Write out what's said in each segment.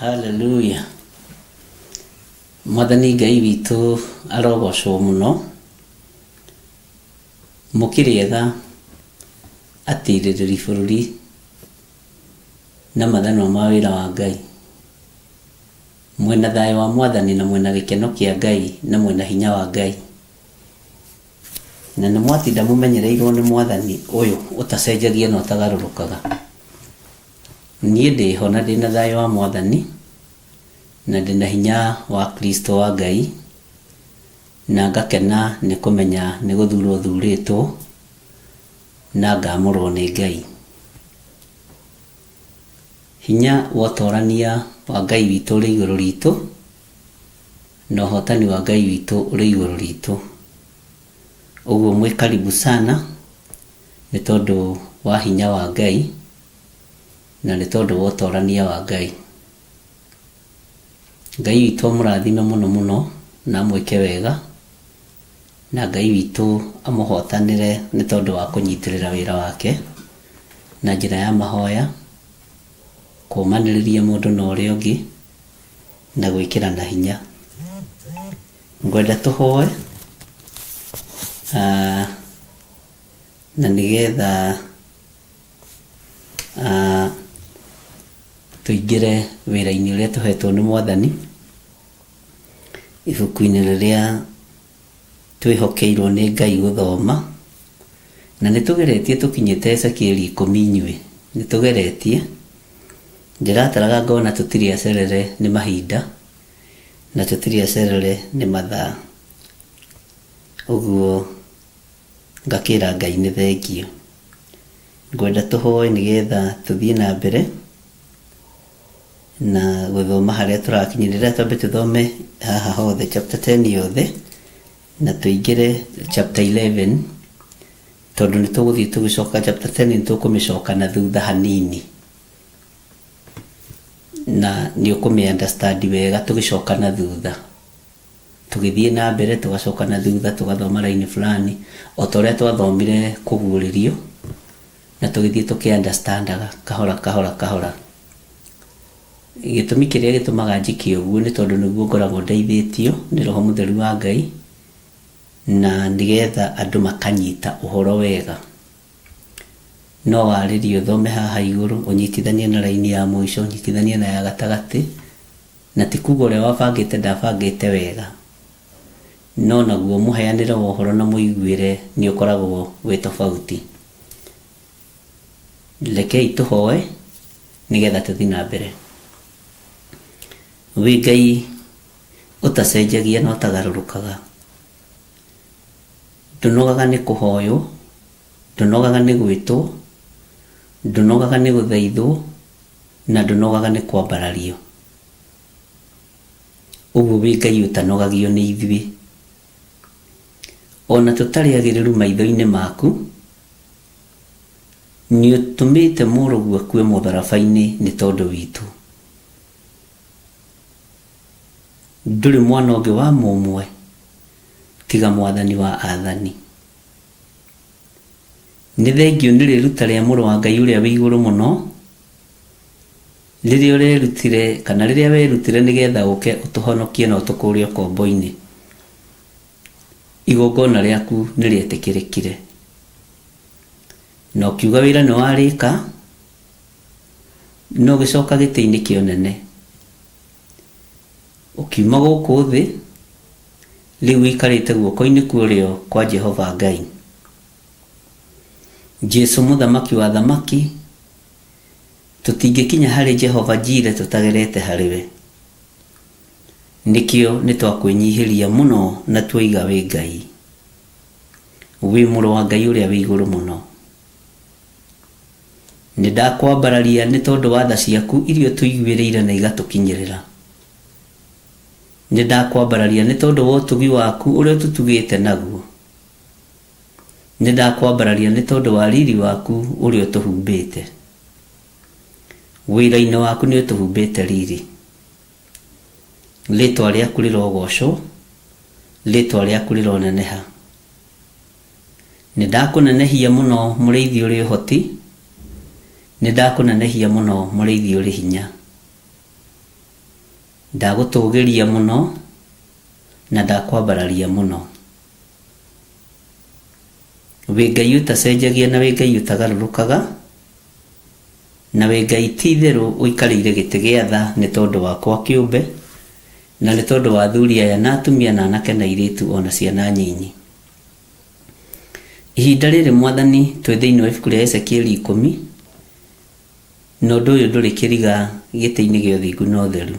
Hallelujah. Mwathani Ngai witũ arogocwo mũno. Mũkĩrĩ ega atirĩrĩri bũrũri na mathanwa ma wĩra wa Ngai. Mwĩna thayũ wa Mwathani na mwĩna gĩkeno kĩa Ngai na mwĩna hinya wa Ngai. Na nĩ mwatinda mũmenyereirwo nĩ Mwathani ũyũ ũtacenjagia na ũtagarũrũkaga. Niĩ ndĩho na ndĩna thayũ wa Mwathani na ndĩna hinya wa Kristo wa Ngai na ngakena nĩ kũmenya nĩ gũthurwo thurĩtwo na ngamũrwo nĩ Ngai. Hinya wa ũtorania wa Ngai witũ ũrĩ igũrũ ritũ na ũhotani wa Ngai witũ ũrĩ igũrũ ritũ. Ũguo mwĩ karibu sana nĩ tondũ wa hinya wa Ngai na nĩ tondũ wa ũtorania wa Ngai. Ngai witũ amũrathime mũno mũno na amwĩke wega, na Ngai witũ amũhotanĩre nĩ tondũ wa kũnyitĩrĩra wĩra wake na njĩra ya mahoya, kũũmanĩrĩria mũndũ na ũrĩa ũngĩ, na gwĩkĩrana hinya. Ngwenda tũhoe na nĩgetha tũingĩre wĩra-inĩ ũrĩa tũhetwo nĩ Mwathani, ibuku-inĩ rĩrĩa twĩhokeirwo nĩ Ngai gũthoma, na nĩ tũgeretie tũkinyĩte Ezekieli ikũmi inyuĩ, nĩ tũgeretie, ndĩrataraga ngona tũtirĩ acerere nĩ mahinda, na tũtirĩ acerere nĩ mathaa. Ũguo ngakĩra Ngai nĩ thengiũ. Ngwenda tũhoe nĩgetha tũthiĩ na mbere na gũthoma harĩa tũrakinyĩrĩra. Twambe tũthome haha hothe chapter 10 yothe na tũingĩre chapter 11 tondũ nĩ tũgũthiĩ tũgĩcoka chapter 10 nĩ tũkũmĩcoka na thutha hanini na nĩ ũkũmĩ understand wega tũgĩcoka na thutha. Tũgĩthiĩ na mbere tũgacoka na thutha tũgathoma raini fulani o ta ũrĩa twathomire kũguũrĩrio na tũgĩthiĩ tũkĩ understandaga kahora kahora kahora. Gĩtũmi kĩrĩa gĩtũmaga njĩke ũguo nĩ tondũ nĩguo ngoragwo ndeithĩtio nĩ Roho Mũtheru wa Ngai na nĩgetha andũ makanyita ũhoro wega. No warĩrie ũthome haha igũrũ ũnyitithanie na raini ya mũico ũnyitithanie na ya gatagatĩ, na ti kuga ũrĩa wabangĩte ndabangĩte wega, no naguo mũheanĩre wa ũhoro na mũiguĩre nĩ ũkoragwo wĩ tofauti. Rekei tũhoe nĩgetha tũthiĩ na mbere. Wĩ Ngai ũtacenjagia na ũtagarũrũkaga, ndũnogaga nĩ kũhoywo, ndũnogaga nĩ gwĩtwo, ndũnogaga nĩ gũthaithwo, na ndũnogaga nĩ kwambarario. Ũguo wĩ Ngai ũtanogagio nĩ ithuĩ. Ona tũtarĩ agĩrĩru maitho-inĩ maku, nĩ ũtũmĩte mũrũguo akue mũtharaba-inĩ nĩ tondũ witũ. Ndũrĩ mwana ũngĩ wa mũmwe tiga Mwathani wa athani. Nĩ thengiũ nĩ rĩruta rĩa Mũrũ wa Ngai ũrĩa wĩ igũrũ mũno, rĩrĩa ũrerutire kana rĩrĩa werutire nĩgetha ũke ũtũhonokie na ũtũkũũre ũkombo-inĩ. Igongona rĩaku nĩ rĩetĩkĩrĩkire. Na ũkiuga wĩra nĩ warĩka, na ũgĩcoka gĩtĩ-inĩ kĩa ũnene. Ũkiuma gũkũ thĩ, rĩu ũikarĩte guoko-inĩ kwa ũrĩo kwa Jehova Ngai. Jesu mũthamaki wa athamaki, tũtingĩkinya harĩ Jehova Jire tũtagerete harĩ we. Nĩkĩo nĩ twakwĩnyihĩria mũno na tuoiga wĩ Ngai. Wĩ mũrũ wa Ngai ũrĩa wĩ igũrũ mũno. Nĩ ndakwambararia nĩ tondũ wa tha ciaku iria ũtũiguĩrĩire na igatũkinyĩrĩra. Nĩ ndakwambararia nĩ tondũ wa ũtugi waku ũrĩa ũtũtugĩte naguo. Nĩ ndakwambararia nĩ tondũ wa riri waku ũrĩa ũtũhumbĩte. Wĩra-inĩ waku nĩ ũtũhumbĩte riri. Rĩtwa rĩaku rĩrogocwo, rĩtwa rĩaku rĩroneneha. Nĩ ndakũnenehia mũno mũrĩithi ũrĩ ũhoti, nĩ ndakũnenehia mũno mũrĩithi ũrĩ hinya. Ndagũtũgĩria mũno na ndakwambararia mũno. Wĩ Ngai ũtacenjagia na wĩ Ngai ũtagarũrũkaga, na wĩ Ngai ti itherũ ũikarĩire gĩtĩ gĩa tha nĩ tondũ wakwa kĩũmbe, na nĩ tondũ wa athuri aya na atumia na anake na airĩtu o na ciana nyinyi. Ihinda rĩrĩ Mwathani twĩ thĩinĩ wa ibuku rĩa Ezekieli 10, na ũndũ ũyũ ndũrĩ kĩriga gĩtĩ-inĩ gĩa ũthingu na ũtheru.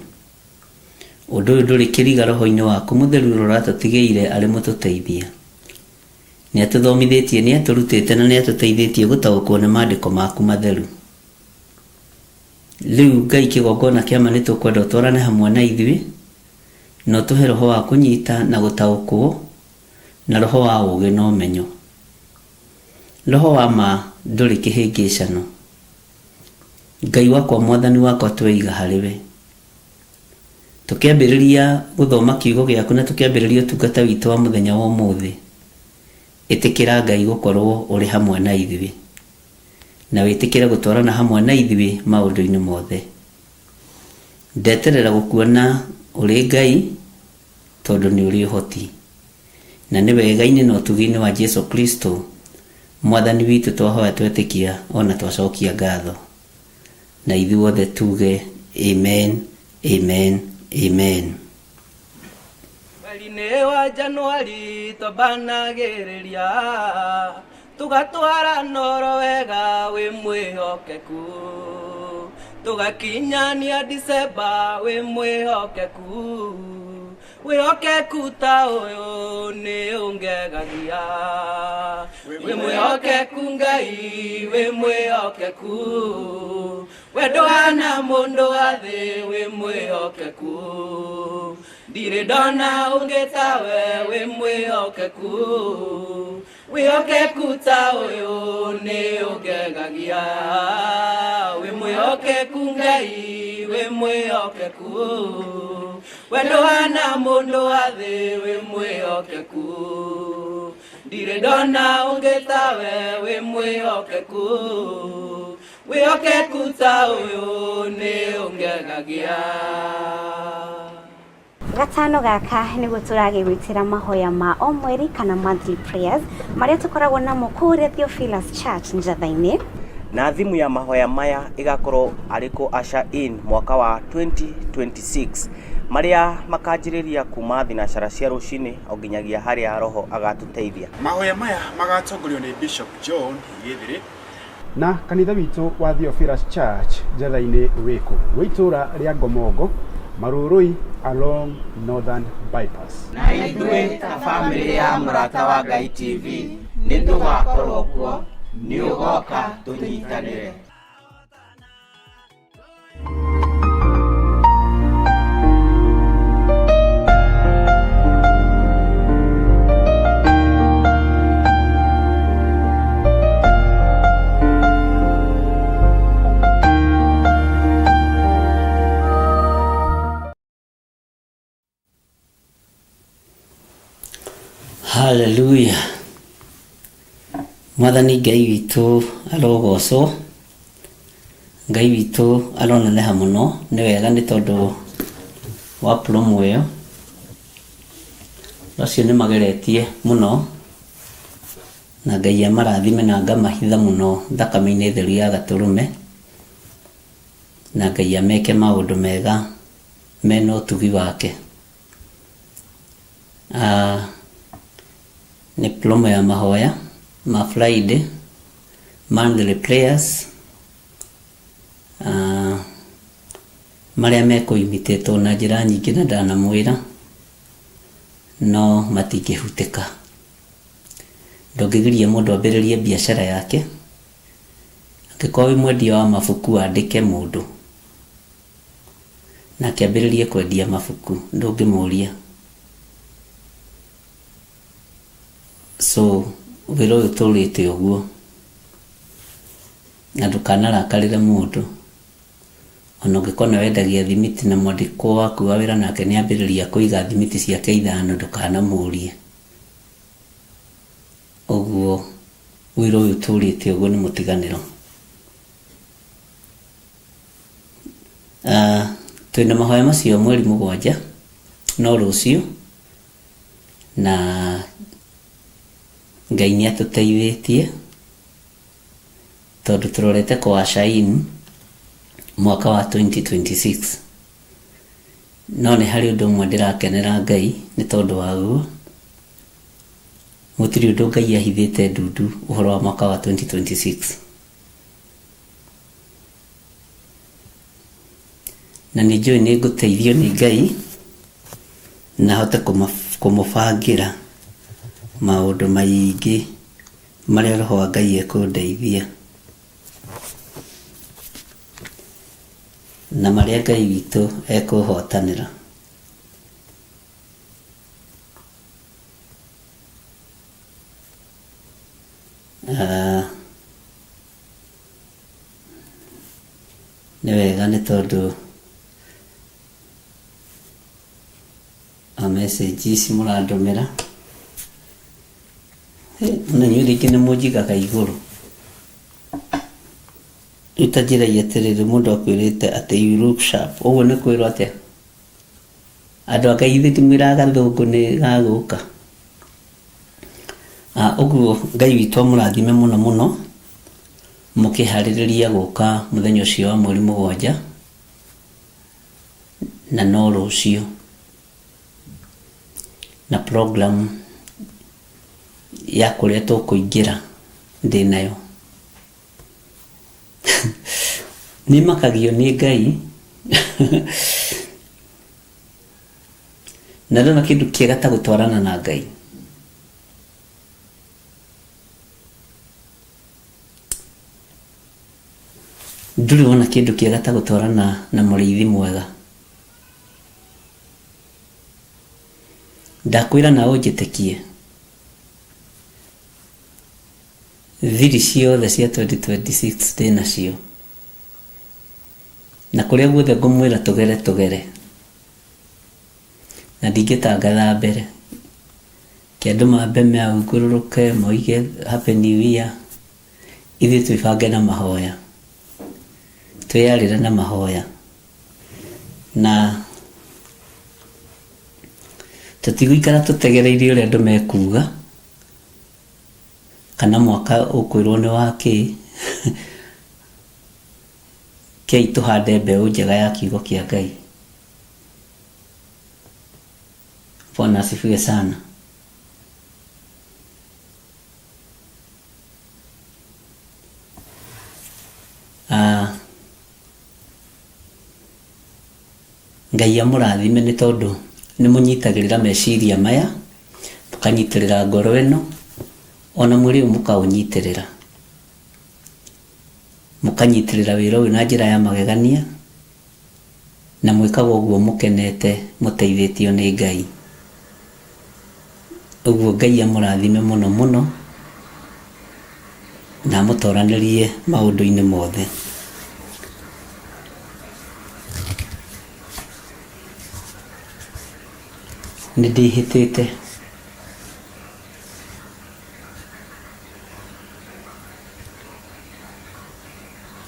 Ũndũ ũyũ ndũrĩ kĩriga roho-inĩ waku mũtheru ũrĩa ũratũtigĩire arĩ mũtũteithia. Nĩ atũthomithĩtie, nĩ atũrutĩte na nĩ atũteithĩtie gũtaũkwo nĩ maandĩko maku matheru. Rĩu Ngai kĩgongona kĩa ma nĩ tũkwenda ũtwarane hamwe na ithuĩ, na ũtũhe roho wa kũnyita na gũtaũkwo, na roho wa ũũgĩ na ũmenyo. Roho wa ma ndũrĩ kĩhĩngĩcano. Ngai wakwa Mwathani wakwa tweiga harĩ we. Tũkĩambĩrĩria gũthoma kiugo gĩaku na tũkĩambĩrĩria ũtungata witũ wa mũthenya wa ũmũthĩ, ĩtĩkĩra Ngai gũkorwo ũrĩ hamwe na ithuĩ, na wĩtĩkĩre gũtwarana hamwe na ithuĩ maũndũ-inĩ mothe. Ndeterera gũkuona ũrĩ Ngai tondũ nĩ ũrĩ ũhoti, na nĩ wega-inĩ na ũtugi-inĩ wa Jesu Kristo Mwathani witũ twahoya twetĩkia o na twacokia ngatho. Na ithuothe tuge amen, amen, amen. Mweri-inĩ wa Januari twambanagĩrĩria tũgatwara noro wega wĩ mwĩhokeku, tũgakinyania Dicemba wĩ mwĩhokeku, wĩhokeku ta ũyũ nĩ ũngegagia. Wĩ mwĩhokeku Ngai, wĩ mwĩhokeku, we ndũhana mũndũ wa thĩ, wĩ mwĩhokeku, ndirĩ ndona ũngĩ tawe, wĩ mwĩhokeku, wĩhokeku ta ũyũ nĩ ũngegagia. Wĩ mwĩhokeku Ngai, wĩ mwĩhokeku, we ndũhana mũndũ wa thĩ, wĩ mwĩhokeku, ndirĩ ndona ũngĩ tawe, wĩ mwĩhokeku, wĩhokeku ta ũyũ nĩ ũngegagia. Gatano gaka nĩguo tũragĩgwĩtĩra mahoya ma o mweri kana monthly prayers marĩa tũkoragwo namo kũrĩa Theophilus Church Njatha-inĩ. Na thimu ya mahoya maya ĩgakorwo arĩ kũ usher in mwaka wa 2026 marĩa makanjĩrĩria kuma thinacara cia rũcinĩ o nginyagia harĩa roho agatũteithia. Mahoya maya magatongorio nĩ Bishop John Gĩthĩrĩ. Na kanitha witũ wa Theophilus Church Njatha-inĩ wĩkũ? Wĩ itũũra rĩa Ngomongo, Marũrũi along Northern Bypass. Na ithuĩ ta bamĩrĩ ya Mũrata wa Ngai TV nĩ tũgakorwo kuo, nĩ ũgoka tũnyitanĩre. Haleluya. Mwathani Ngai witũ arogocwo. Ngai witũ aroneneha mũno. Nĩ wega nĩ tondũ wa promo ĩyo. Acio nĩ mageretie mũno na Ngai amarathime na ngamahitha mũno thakame-inĩ theru ya gatũrũme, na Ngai ameke maũndũ mega mena ũtugi wake. Nĩ promo ya mahoya ma Friday, monthly prayers, marĩa mekũimitĩtwo na njĩra nyingĩ na ndanamwĩra, no matingĩhutĩka. Ndũngĩgiria mũndũ ambĩrĩrie biacara yake, angĩkorwo wĩ mwendia wa mabuku andĩke mũndũ, nake ambĩrĩrie kwendia mabuku, ndũngĩmũria. So wĩra ũyũ ũtũrĩte ũguo, na ndũkanarakarĩre mũndũ, ona ũngĩkorwo nĩ wendagia thimiti na mwandĩkwo waku wa wĩra nake nĩ ambĩrĩria kũiga thimiti ciake 5, ndũkanamũrie. Ũguo wĩra ũyũ ũtũrĩte ũguo nĩ mũtiganĩro. Twĩna mahoya macio mweri 7 no rũciũ, na Ngai nĩ atũteithĩtie tondũ tũrorete kwa Shain mwaka wa 2026. No nĩ harĩ ũndũ ũmwe ndĩrakenera Ngai nĩ tondũ waguo. Gũtirĩ ũndũ Ngai ahithĩte ndundu ũhoro wa mwaka wa 2026. Na nĩ njũĩ nĩ ngũteithio nĩ Ngai na hote kũmũbangĩra maũndũ maingĩ marĩa roho wa Ngai ekũndeithia na marĩa Ngai witũ ekũhotanĩra. Nĩ wega nĩ tondũ a message ici mũrandũmĩra. Ona inyuĩ rĩngĩ nĩ mũnjigaga igũrũ. Rĩu ta njĩrai atĩrĩrĩ, mũndũ akwĩrĩte atĩ you look sharp. Ũguo nĩ kwĩrwo atĩa? Andũ a Ngai ithuĩ timwĩraga gathũngũ nĩ gagũka. Ũguo Ngai witũ amũrathime mũno mũno mũkĩharĩrĩria gũka mũthenya ũcio wa mweri 7 na no rũciũ, na program ya kũrĩa tũkũingĩra ndĩnayo. Nĩ makagio nĩ Ngai na ndona kĩndũ kĩega ta gũtwarana na Ngai. Ndũrĩ wona kĩndũ kĩega ta gũtwarana na mũrĩithi mwega. Ndakwĩra na ũnjĩtĩkie, thiri ciothe cia 2026 ndĩnacio, na kũrĩa guothe ngũmwĩra tũgere tũgere, na ndingĩtangatha mbere. Ke andũ mambe maũngũrũrũke moige happy new year, ithuĩ twĩbange na mahoya, twĩyarĩre na mahoya, na tũtigũikara tũtegereirie ũrĩa andũ mekuga kana mwaka ũkwĩrwo nĩ wa kĩ. Kei tũhande mbeũ njega ya kiugo kĩa Ngai. Bwana asifiwe sana. Ngai amũrathime nĩ tondũ nĩ mũnyitagĩrĩra meciria maya, mũkanyitĩrĩra ngoro ĩno, ona mwĩrĩ ũyũ mũkaũnyitĩrĩra. Mũkanyitĩrĩra wĩra ũyũ na njĩra ya magegania, na mwĩkaga ũguo mũkenete mũteithĩtio nĩ Ngai. Ũguo Ngai amũrathime mũno mũno na amũtoranĩrie maũndũ-inĩ mothe. Nĩ ndĩhĩtĩte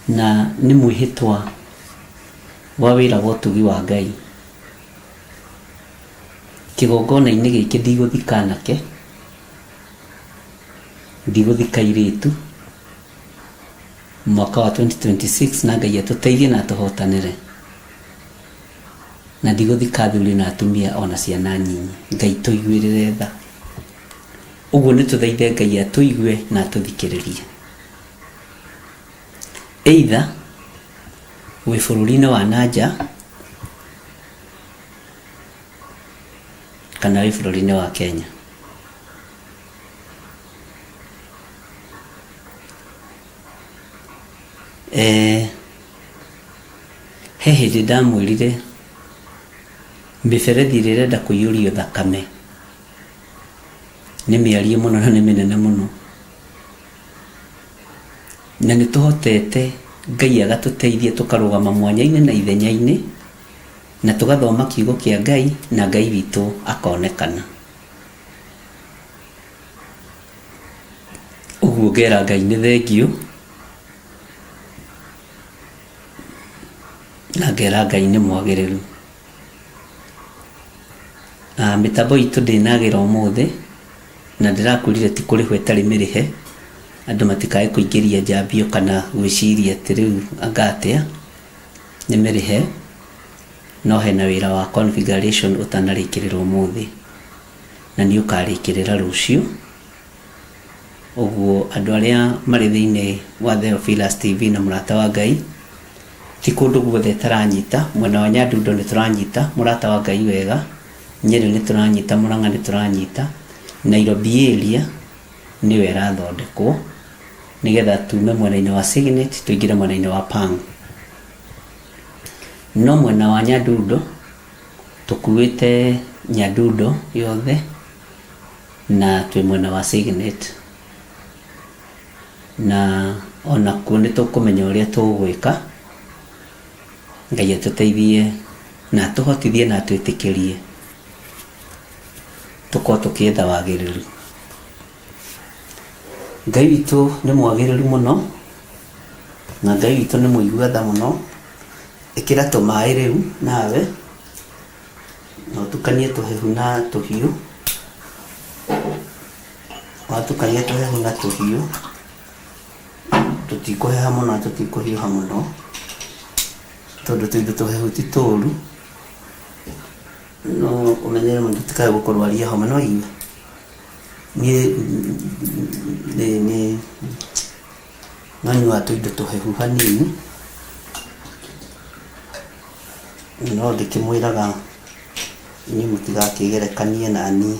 na nĩ mwĩhĩtwa wa wĩra wa ũtugi wa Ngai. Kĩgongona-inĩ gĩkĩ ndigũthika anake, ndigũthika airĩtu mwaka wa 2026, na Ngai atũteithie na atũhotanĩre. Na ndigũthika athuri na atumia ona ciana nyinyi. Ngai tũiguĩrĩre tha. Ũguo nĩ tũthaithe Ngai atũigue na atũthikĩrĩrie. Either wĩ bũrũri-inĩ wa nanja kana wĩ bũrũri-inĩ wa Kenya. He hĩndĩ ndamwĩrire mĩberethi ĩrĩa ĩrenda kũiyũrio thakame nĩ mĩariĩ mũno na nĩ mĩnene mũno, na nĩ tũhotete Ngai agatũteithia tũkarũgama mwanya-inĩ na ithenya-inĩ na tũgathoma kiugo kĩa Ngai na Ngai witũ akonekana. Ũguo ngera Ngai nĩ thengiũ na Na ngera Ngai nĩ mwagĩrĩru. Mĩtambo itũ ndĩnagĩra ũmũthĩ na ndĩrakwĩrire ti kũrĩhwo ĩtarĩ mĩrĩhe, andũ matikae kũingĩria njambio kana gwĩciria atĩ rĩu anga atĩa, nĩ mĩrĩhe, no hena wĩra wa configuration ũtanarĩkĩrĩra ũmũthĩ na nĩ ũkarĩkĩrĩra rũciũ. Ũguo andũ arĩa marĩ thĩinĩ wa Theophilus TV na Mũrata wa Ngai, ti kũndũ guothe ĩtaranyita, mwena wa Nyandundo nĩ tũranyita Mũrata wa Ngai wega, Nyeri nĩ tũranyita, Murang'a nĩ tũranyita, Nairobi area nĩyo ĩrathondekwo nĩgetha tume mwena-inĩ wa Signet tũingĩre mwena-inĩ wa Pang. No mwena wa Nyandundo tũkuĩte Nyandundo yothe na twĩ mwena wa Signet, na onakuo nĩ tũkũmenya ũrĩa tũgwĩka. Ngai atũteithie na atũhotithie na atwĩtĩkĩrie tũkorwo tũkĩetha wagĩrĩru. Ngai witũ nĩ mwagĩrĩru mũno na Ngai witũ nĩ mũigua tha mũno. Ĩkĩra tũmaĩ rĩu nawe na ũtukanie tũhehu na tũhiũ. Watukania tũhehu na tũhiũ, tũtikũheha mũno na tũtikũhiũha mũno, tondũ tũindo tũhehu ti tũru, no ũmenyere mũno tũtikae gũkũrwaria homa. No igue niĩ nĩ no nyuaga tũindo tũhehu hanini, no ndĩkĩmwĩraga inyuĩ mũtigakĩgerekanie na niĩ.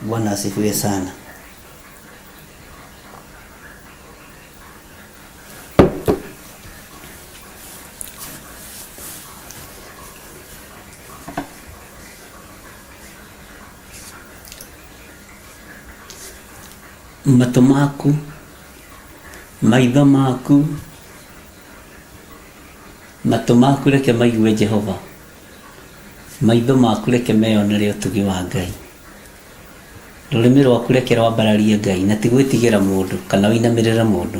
Bwana asifiwe sana. Matũ maku, maitho maku, matũ maku reke maigue Jehova, maitho maku reke meyonere ũtugi wa Ngai. Rũrĩmĩ rwaku reke rwambararie Ngai na ti gwĩtigĩra mũndũ kana ũinamĩrĩre mũndũ.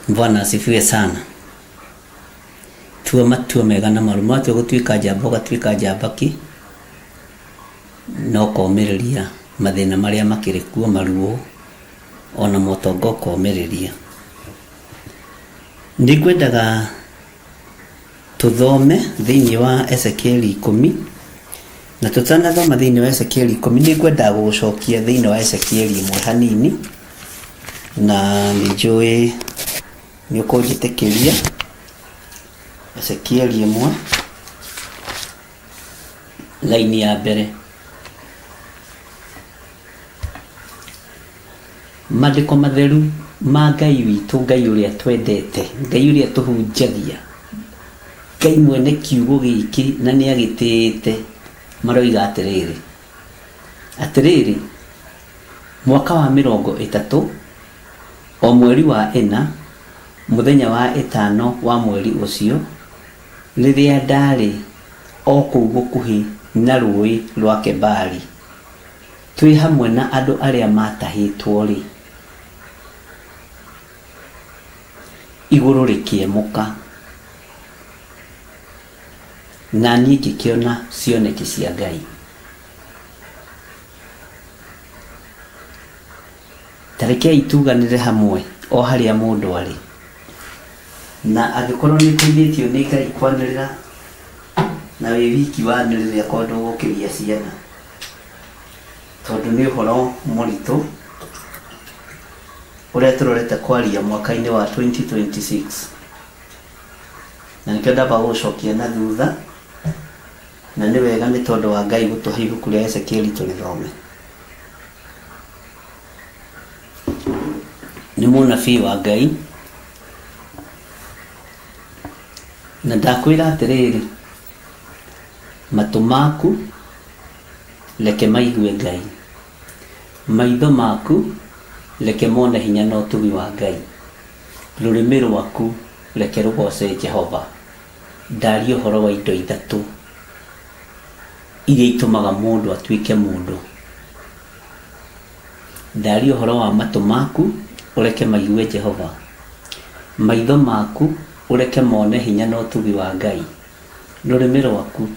Bwana asifiwe sana. Tua matua mega na marũmu. Watua gũtuĩka njamba ũgatuĩka njamba ki, na ũkomĩrĩria mathĩna marĩa makĩrĩ kuo, maruo ona motonga ũkomĩrĩria. Nĩ ngwendaga tũthome thĩinĩ wa Ezekieli 10, na tũtanathoma thĩinĩ wa Ezekieli 10 nĩ ngwendaga gũgũcokia thĩinĩ wa Ezekieli 1 hanini, na nĩ njũĩ nĩ ũkũnjĩtĩkĩria. Ezekieli 1 laini ya mbere. Maandĩko matheru ma Ngai witũ, Ngai ũrĩa twendete, Ngai ũrĩa tũhunjagia, Ngai mwene kiugo gĩkĩ na nĩ agĩtĩĩte, maroiga atĩrĩrĩ, atĩrĩrĩ, mwaka wa 30 o mweri wa 4, mũthenya wa 5 wa mweri ũcio, rĩrĩa ndarĩ o kũu gũkuhĩ na rũũĩ rwa Kebari, twĩ hamwe na andũ arĩa maatahĩtwo-rĩ, igũrũ rĩkĩemũka, na niĩ ngĩkĩona cioneki cia Ngai. Ta rekei tuganĩre hamwe o harĩa mũndũ arĩ, na angĩkorwo nĩ ũteithĩtio nĩ Ngai kwanĩrĩra na wĩ wiki wanĩrĩre akorwo ndũgũkĩria ciana, tondũ nĩ ũhoro mũritũ ũrĩa tũrorete kwaria mwaka-inĩ wa 2026, na nĩkĩo ndamba gũgũcokia na thutha, na nĩ wega nĩ tondũ wa Ngai gũtũhe ibuku rĩa Ezekieli tũrĩthome. Nĩ mũnabii wa Ngai, na ndakwĩra atĩrĩrĩ, matũ maku reke maigue Ngai, maitho maku reke mone hinya na ũtugi wa Ngai, rũrĩmĩ rwaku reke rũgoce Jehova. Ndaria ũhoro wa indo ithatũ iria itũmaga mũndũ atuĩke mũndũ. Ndaria ũhoro wa matũ maku ũreke maigue Jehova, Maitho maku ũreke mone hinya na ũtugi wa Ngai. Rũrĩmĩ rwaku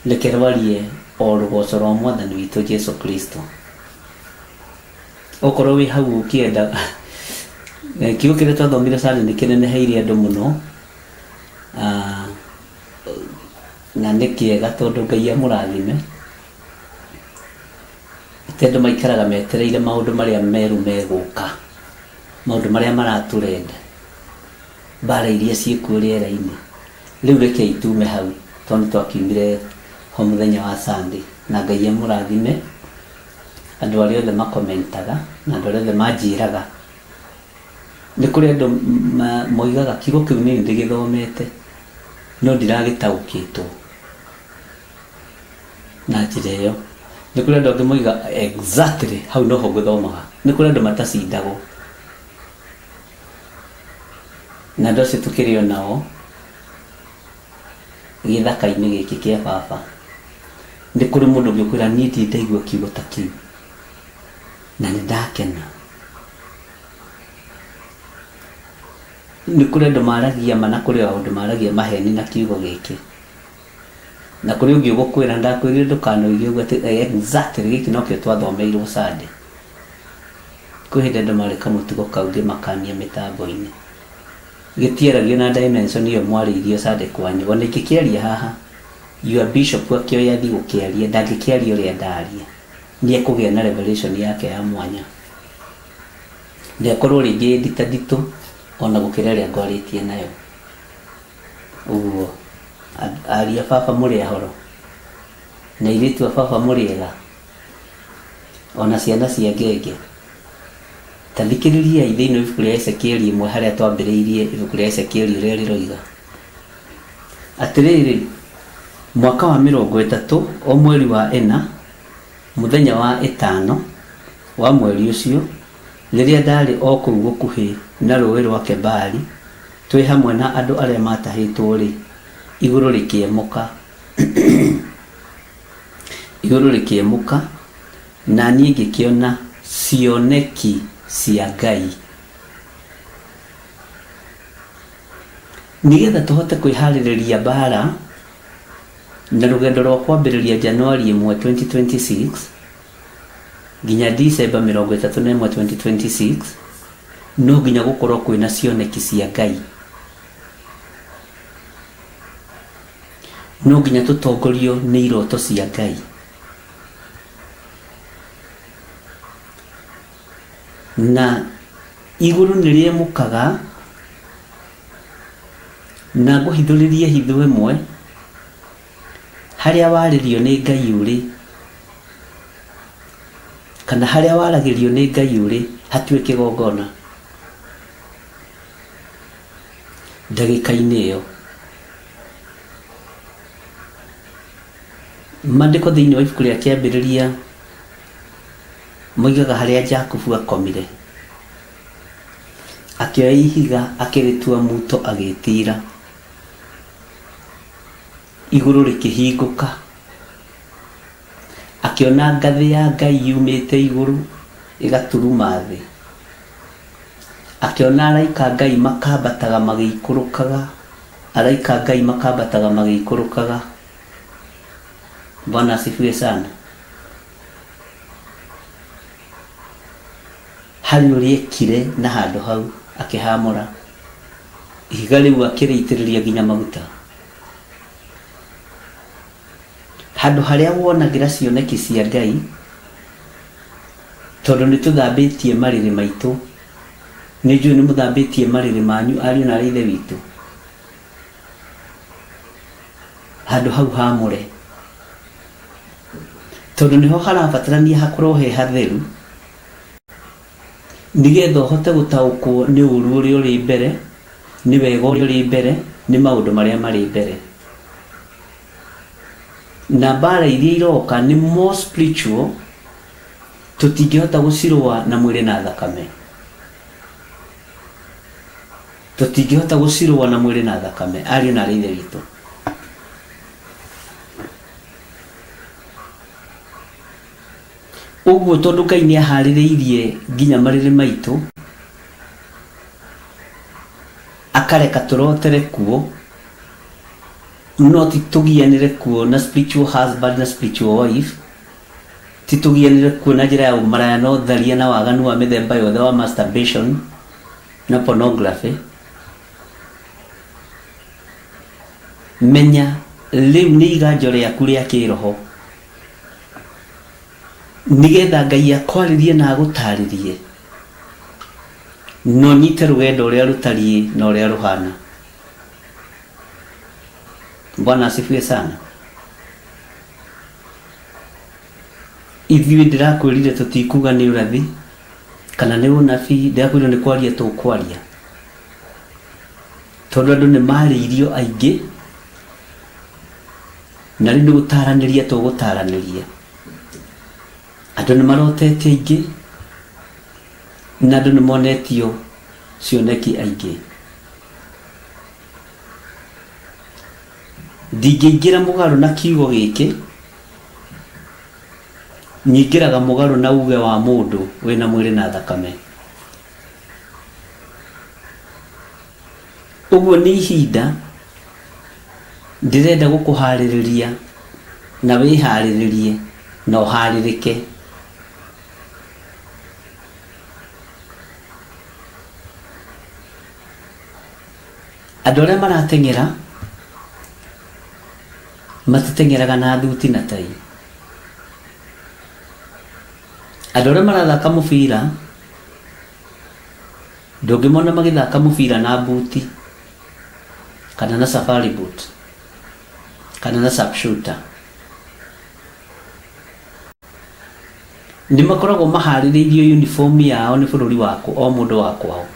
reke rwarie o rũgoco rwa Mwathani witũ Jesu Kristo. Okorwo wĩ hau ũkĩenda kiugo kĩrĩa twathomire Sunday nĩ kĩneneheirie andũ mũno, na nĩ kĩega tondũ Ngai amũrathime. Atĩ andũ maikaraga metereire maũndũ marĩa meru megũka, maũndũ marĩa maratũrenda, mbara iria ciĩkuo rĩera-inĩ. Rĩu rekei tume hau tondũ nĩ twakiumire ho mũthenya wa Sunday, na Ngai amũrathime andũ arĩa othe makomentaga na andũ arĩa othe manjĩraga. Nĩ kũrĩ andũ moigaga kiugo kĩu niĩ nĩndĩgĩthomete no ndiragĩtaũkĩtwo na njĩra ĩyo. Nĩ kũrĩ andũ angĩ moiga exactly hau noho ngũthomaga. Nĩ kũrĩ andũ matacindagwo na andũ acio tũkĩrĩ o nao gĩthaka-inĩ gĩkĩ kĩa baba. Nĩ kũrĩ mũndũ ũngĩ ũkwĩra niĩ ndirĩ ndaigua kiugo ta kĩu na nĩ ndakena. Nĩ kũrĩ andũ maragia ma na kũrĩ andũ maragia maheni na kiugo gĩkĩ. Na kũrĩ ũngĩ ũgũkwĩra ndakwĩrire ndũkanoige ũguo atĩ exactly gĩkĩ nokĩo twathomeirwo Sunday. Kwĩ hĩndĩ andũ marĩ kamũtugo kau ngĩmakania mĩtambo-inĩ. Gĩtiaragio na dimension ĩyo mwarĩirio Sunday kwanyu. Ona ingĩkĩaria haha, your bishop akĩoya athiĩ gũkĩaria, ndangĩkĩaria ũrĩa ndaria. Nĩ ekũgĩa na revelation yake ya mwanya. Na ĩkorwo rĩngĩ ĩ nditanditũ ona gũkĩra ĩrĩa ngwarĩtie nayo. Ũguo aria baba mũrĩ ahoro, na airĩtu a baba mũrĩ ega, ona ciana cia ngenge. Ta thikĩrĩriai thĩinĩ wa ibuku rĩa Ezekieli ĩmwe harĩa twambĩrĩirie ibuku rĩa Ezekieli ũrĩa rĩroiga. Atĩrĩrĩ, mwaka wa 30 o mweri wa 4, mũthenya wa 5 wa mweri ũcio, rĩrĩa ndarĩ o kũu gũkuhĩ na rũũĩ rwa Kebari, twĩ hamwe na andũ arĩa maatahĩtwo-rĩ, igũrũ rĩkĩemũka. Igũrũ rĩkĩemũka, na niĩ ngĩkĩona cioneki cia Ngai. Nĩgetha tũhote kwĩharĩrĩria mbara na rũgendo rwa kwambĩrĩria Januari 1 2026 nginya December 31 2026, no nginya gũkorwo kwĩna cioneki cia Ngai. No nginya tũtongorio nĩ iroto cia Ngai. Na igũrũ nĩ rĩemũkaga na ngũhithũrĩrie hitho ĩmwe harĩa warĩrio nĩ Ngai ũrĩ, kana harĩa waragĩrio nĩ Ngai ũrĩ hatirĩ kĩgongona ndagĩka-inĩ ĩyo. Maandĩko thĩinĩ wa ibuku rĩa Kĩambĩrĩria moigaga harĩa Jakubu akomire, akĩoya ihiga akĩrĩtua muto agĩtira, igũrũ rĩkĩhingũka, akĩona ngathĩ ya Ngai yumĩte igũrũ ĩgaturuma thĩ, akĩona araika Ngai makambataga magĩikũrũkaga, araika Ngai makambataga magĩikũrũkaga. Bwana asifiwe sana. Harĩ ũrĩa ekire na handũ hau akĩhamũra ihiga rĩu akĩrĩitĩrĩria nginya maguta. Handũ harĩa wonagĩra cioneki cia Ngai, tondũ nĩ tũthambĩtie marĩrĩ maitũ, nĩ njũĩ nĩ mũthambĩtie marĩrĩ manyu ariũ na arĩ ithe witũ. Handũ hau hamũre, tondũ nĩho harabatarania hakorwo he hatheru, nĩgetha ũhote gũtaũkwo nĩ ũru ũrĩa ũrĩ mbere, nĩ wega ũrĩa ũrĩ mbere, nĩ maũndũ marĩa marĩ mbere. Na mbara iria iroka nĩ more spiritual, tũtingĩhota gũcirũa na mwĩrĩ na thakame. Tũtingĩhota gũcirũa na mwĩrĩ na thakame, ariũ na arĩ ithe witũ. Ũguo tondũ Ngai nĩ aharĩrĩirie nginya marĩrĩ maitũ, Akareka tũrotere kuo, no ti tũgianĩre kuo na spiritual husband na spiritual wife, ti tũgianĩre kuo na njĩra ya ũmaraya na ũtharia na waganu wa mĩthemba yothe wa masturbation na pornography. Menya rĩu nĩ iganjo rĩaku rĩa kĩroho, nĩgetha Ngai akwarĩrie na agũtarĩrie, no nyite rũgendo ũrĩa rũtariĩ na ũrĩa rũhana. Bwana asifiwe sana. Ithuĩ ndĩrakwĩrire tũtikuga nĩ ũrathi kana nĩ ũnabii, ndĩrakwĩrire nĩ kwaria tũkwaria, tondũ andũ nĩ marĩirio aingĩ, na rĩu nĩ gũtaranĩria tũgũtaranĩria. Andũ nĩ marotete aingĩ, na andũ nĩ monetio cioneki aingĩ. Ndingĩingĩra mũgarũ na kiugo gĩkĩ, nyingĩraga mũgarũ na uge wa mũndũ wĩna mwĩrĩ na thakame. Ũguo nĩ ihinda ndĩrenda gũkũharĩrĩria na wĩharĩrĩrie na ũharĩrĩke. Andũ arĩa marateng'era matiteng'eraga na thuti na tai. Andũ arĩa marathaka mũbira ndũngĩmona magĩthaka mũbira na buti kana na safari boot kana na sharpshooter. Nĩ makoragwo maharĩrĩirio uniform yao nĩ bũrũri wa o mũndũ wa kwao,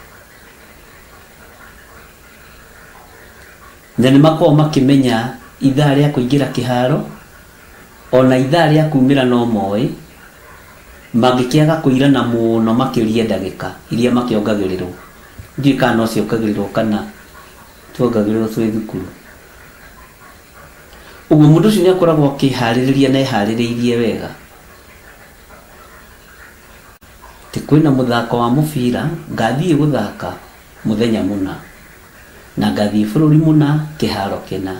na nĩ makoragwo makĩmenya ithaa rĩa kũingĩra kĩharo ona ithaa rĩa kumĩra no moĩ, mangĩkĩaga kũirana mũno makĩria ndagĩka iria makĩongagĩrĩrwo. Ndiũĩ kana no ciongagĩrĩrwo kana tuongagĩrĩrwo twĩ thukuru. Ũguo mũndũ ũcio nĩ akoragwo akĩharĩrĩria na eharĩrĩirie wega. Ti kwĩna mũthako wa mũbira, ngathiĩ gũthaka mũthenya mũna na ngathiĩ bũrũri mũna kĩharo kĩna.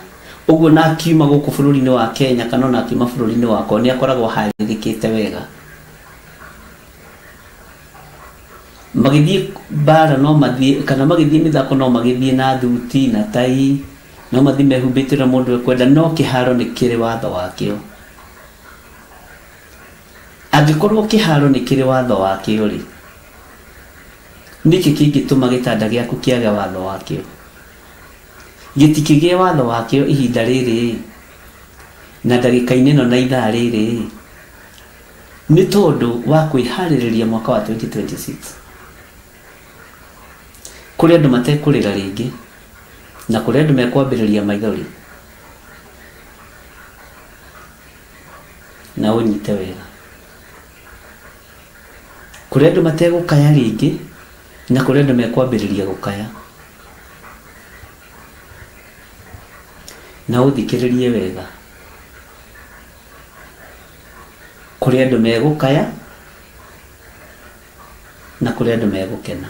Ũguo na akiuma gũkũ bũrũri-inĩ wa Kenya kana ona akiuma bũrũri-inĩ wakwa nĩ akoragwo aharĩrĩkĩte wega. Magĩthiĩ mbara no mathiĩ, kana magĩthiĩ mĩthako no magĩthiĩ na thuti na tai, no mathiĩ mehumbĩte ũrĩa mũndũ ekwenda, no kĩharo nĩ kĩrĩ watho wakĩo. Angĩkorwo kĩharo nĩ kĩrĩ watho wakĩo rĩ, nĩkĩ kĩngĩtũma gĩtanda gĩaku kĩage watho wakĩo? Gĩtikĩgĩe watho wakĩo ihinda rĩrĩ na ndagĩka-inĩ ĩno na ithaa rĩrĩ, nĩ tondũ wa kwĩharĩrĩria mwaka wa 2026. Kũrĩ andũ matekũrĩra rĩngĩ na kũrĩ andũ mekwambĩrĩria maithori. Na ũnyite wega, kũrĩ andũ mategũkaya rĩngĩ na kũrĩ andũ mekwambĩrĩria gũkaya. Na ũthikĩrĩrie wega, kũrĩ andũ megũkaya na kũrĩ andũ megũkena.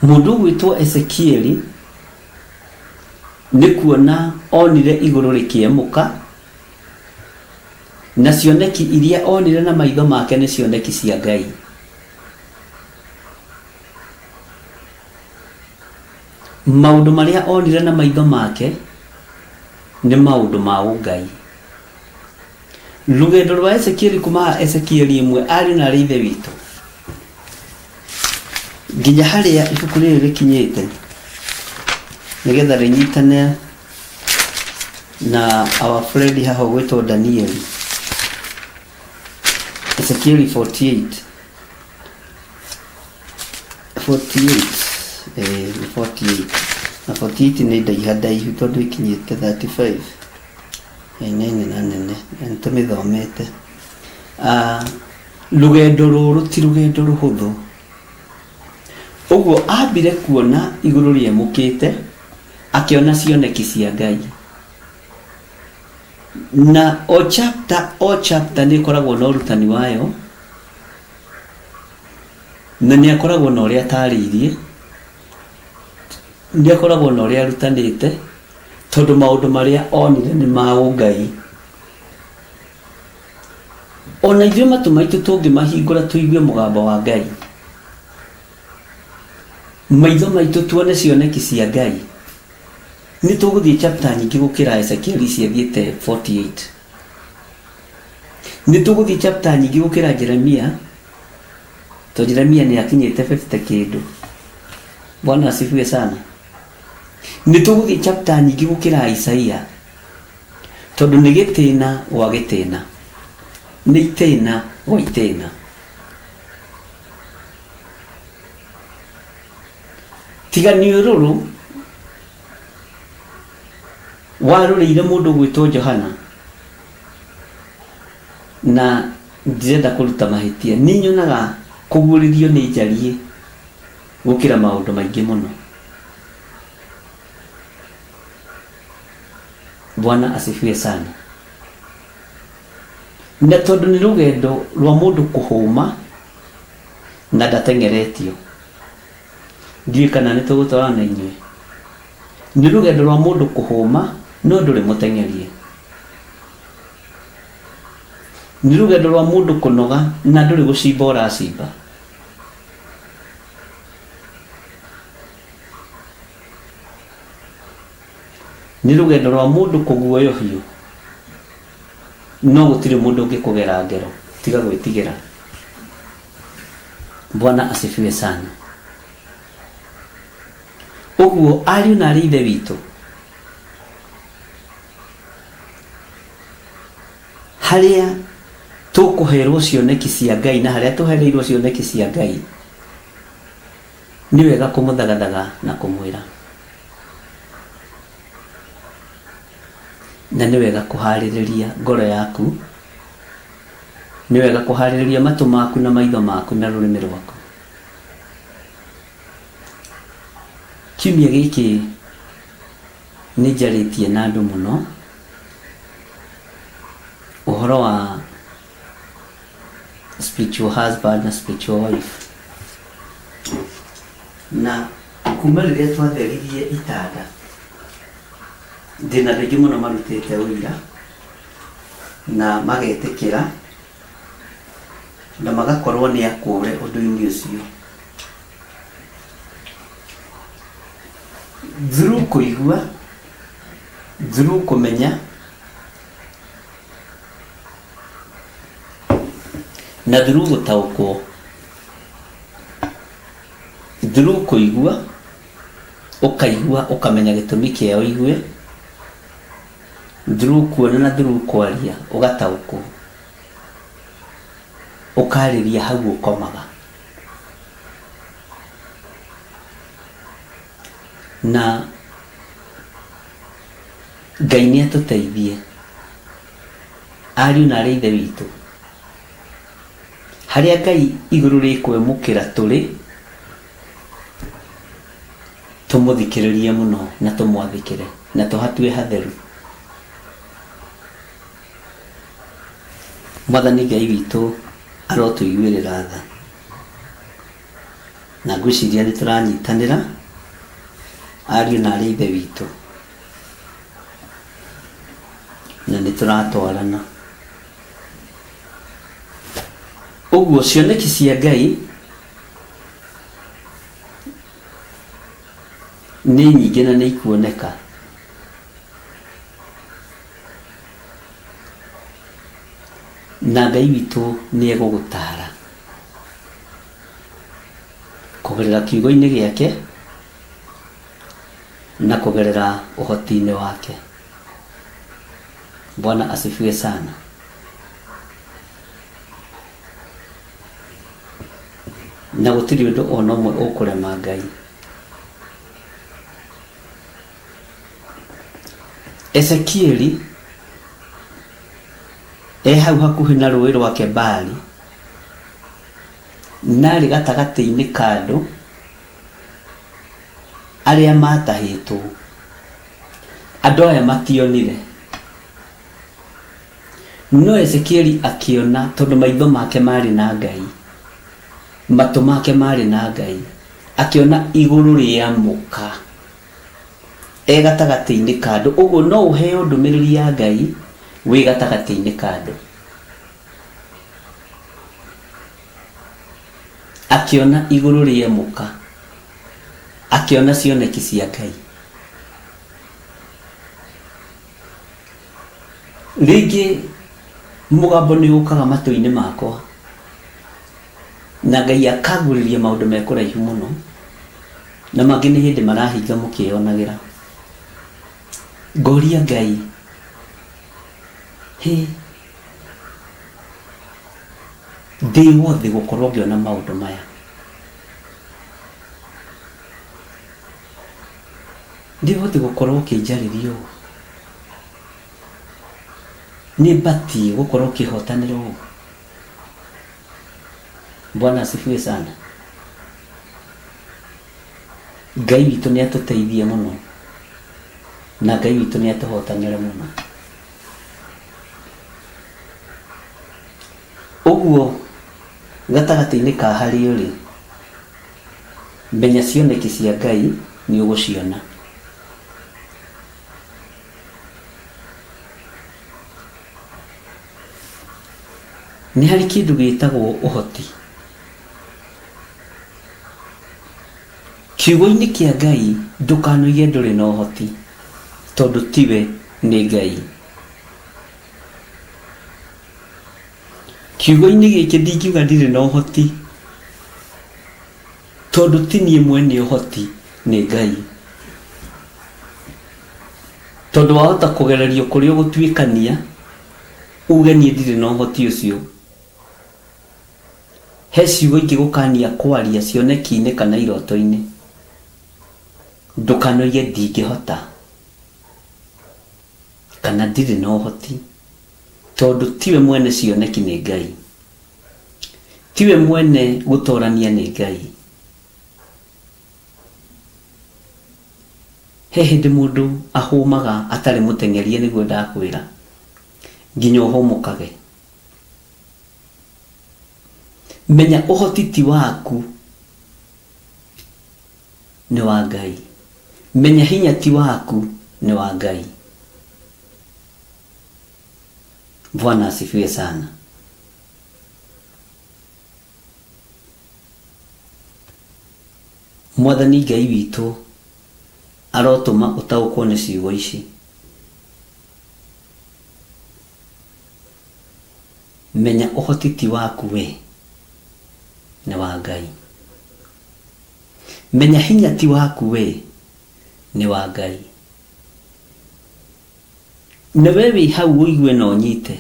Mũndũ ũgwĩtwo Ezekieli nĩ kuona onire igũrũ rĩkĩemũka, na cioneki iria onire na maitho make nĩ cioneki cia Ngai. Maũndũ marĩa onire na maitho make nĩ maũndũ ma ũngai. Rũgendo rwa Ezekieli kuma Ezekieli ĩmwe arĩ na arĩ ithe witũ nginya harĩa ibuku rĩrĩ rĩkinyĩte, nĩgetha rĩnyitane na our friend haha ũgwĩtwo Danieli. Ezekieli 48 48, nĩ 48 na 48 nĩ ndaiha ndaihu tondũ ikinyĩte 35. Nĩ nene na nene na nĩ tũmĩthomete. Rũgendo rũrũ ti rũgendo rũhũthũ. Ũguo ambire kuona igũrũ rĩemũkĩte, akĩona cioneki cia Ngai. Na o chapter nĩ ĩkoragwo na ũrutani wayo. Na nĩ akoragwo na ũrĩa atarĩirie, nĩ akoragwo na ũrĩa arutanĩte, tondũ maũndũ marĩa onire nĩ ma ũngai. Ona ithuĩ matũ maitũ tũngĩmahingũra tũigue mũgambo wa Ngai, maitho maitũ tuone cioneki cia Ngai, nĩ tũgũthiĩ chapter nyingĩ gũkĩra Ezekiel ici athiĩte 48. Nĩ tũgũthiĩ chapter nyingĩ gũkĩra Jeremia, tondũ Jeremia nĩ akinyĩte 50 kĩndũ. Bwana asifiwe sana. Nĩ tũgũthiĩ chapter nyingĩ gũkĩra Isaia, tondũ nĩ gĩtĩna gwa gĩtĩna, nĩ itĩna gwa itĩna. Tiga nĩ ũrũrũ warũrĩire mũndũ gwĩtwo Johana, na ndirenda kũruta mahĩtia, nĩ nyonaga kũguũrĩrio nĩ njariĩ gũkĩra maũndũ maingĩ mũno. Bwana asifiwe sana. Na tondũ nĩ rũgendo rwa mũndũ kũhũma na ndateng'eretio, ndiũĩ kana nĩ tũgũtwarana na inyuĩ. Nĩ rũgendo rwa mũndũ kũhũma no ndũrĩ mũteng'erie. Nĩ rũgendo rwa mũndũ kũnoga na ndũrĩ gũcimba ũracimba. Nĩ rũgendo rwa mũndũ kũguoyohio no gũtirĩ mũndũ ũngĩkũgera ngero, tiga gwĩtigĩra. Bwana asifiwe sana. Ũguo ariũ na arĩ ithe witũ, harĩa tũkũherwo cioneki cia Ngai na harĩa tũhereirwo cioneki cia Ngai, nĩ wega kũmũthagathaga na kũmwĩra, na nĩ wega kũharĩrĩria ngoro yaku, nĩ wega kũharĩrĩria matũ maku na maitho maku na rũrĩmĩ rwaku. Kiumia gĩkĩ nĩ njarĩtie na andũ mũno ũhoro wa spiritual husband na spiritual wife, na kuma rĩrĩa twatheririe itanda ndĩna andũ aingĩ mũno marutĩte ũira na magetĩkĩra na magakorwo nĩ akũre ũndũ-inĩ ũcio through kũigua, through kũmenya na through gũtaũkwo, through kũigua, ũkaigua ũkamenya gĩtũmi kĩa ũigue, through kuona na through kwaria ũgataũkwo, ũkarĩria hau ũkomaga. Na Ngai nĩ atũteithie ariũ na arĩ ithe witũ, harĩa Ngai igũrũ rĩkwemũkĩra tũrĩ, tũmũthikĩrĩrie mũno na tũmwathĩkĩre na tũhatue hatheru. Mwathani Ngai witũ arotũiguĩrĩra tha, na ngwĩciria nĩ tũranyitanĩra ariũ na arĩ ithe witũ, na nĩ tũratwarana. Ũguo cioneki cia Ngai nĩ nyingĩ na nĩ ikuoneka. Na Ngai witũ nĩ egũgũtara kũgerera kiugo-inĩ gĩake na kũgerera ũhoti-inĩ wake. Bwana asifiwe sana. Na gũtirĩ ũndũ ona ũmwe ũkũrema Ngai. Ezekieli e hau hakuhĩ na rũĩ rwa Kebari, na arĩ gatagatĩ-inĩ ka andũ arĩa matahĩtwo. Andũ aya mationire, no Ezekieli akĩona tondũ maitho make marĩ na Ngai. Matũ make marĩ na Ngai, akĩona igũrũ rĩamũka e gatagatĩ-inĩ ka andũ. Ũguo no ũheo ndũmĩrĩri ya Ngai wĩ gatagatĩ-inĩ ka andũ. Akĩona igũrũ rĩemũka, akĩona cioneki cia Ngai. Rĩngĩ mũgambo nĩ ũkaga matũ-inĩ makwa na Ngai akangurĩria maũndũ me kũraihu mũno, na mangĩ nĩ hĩndĩ marahinga mũkĩyonagĩra. Ngoria Ngai, hĩ, ndĩ wothe gũkorwo ngĩona maũndũ maya. Ndĩ wothe gũkorwo ũkĩnjarĩria ũũ. Nĩ batiĩ gũkorwo ũkĩhotanĩra ũũ. Bwana asifiwe sana. Ngai witũ nĩ atũteithie mũno na Ngai witũ nĩ atũhotanĩre mũno. Ũguo gatagatĩ-inĩ ka harĩa ũrĩ, menya cioneki cia Ngai nĩ ũgũciona. Nĩ harĩ kĩndũ gĩtagwo ũhoti. Kiugo-inĩ kĩa Ngai ndũkanoige ndũrĩ na ũhoti, tondũ tiwe, nĩ Ngai. Kiugo-inĩ gĩkĩ ndingiuga ndirĩ na ũhoti, tondũ ti niĩ mwene ũhoti, nĩ Ngai. Tondũ wahota kũgererio kũrĩa ũgũtuĩkania, uge niĩ ndirĩ na ũhoti ũcio. He ciugo ingĩgũkania kwaria cioneki-inĩ kana iroto-inĩ. Ndũkanoige ndingĩhota kana ndirĩ na ũhoti, tondũ tiwe mwene cioneki, nĩ Ngai. Tiwe mwene gũtorania, nĩ Ngai. He hĩndĩ mũndũ ahũmaga atarĩ mũteng'erie, nĩguo ndakwĩra nginya ũhũmũkage. Menya ũhoti ti waku, nĩ wa Ngai. Menya hinya ti waku, nĩ wa Ngai. Bwana asifiwe sana. Mwathani Ngai witũ arotũma ũtaũkwo nĩ ciugo ici. Menya ũhoti ti waku we, nĩ wa Ngai. Menya hinya ti waku we, nĩ wa Ngai. Na we wĩ hau ũigue na ũnyite.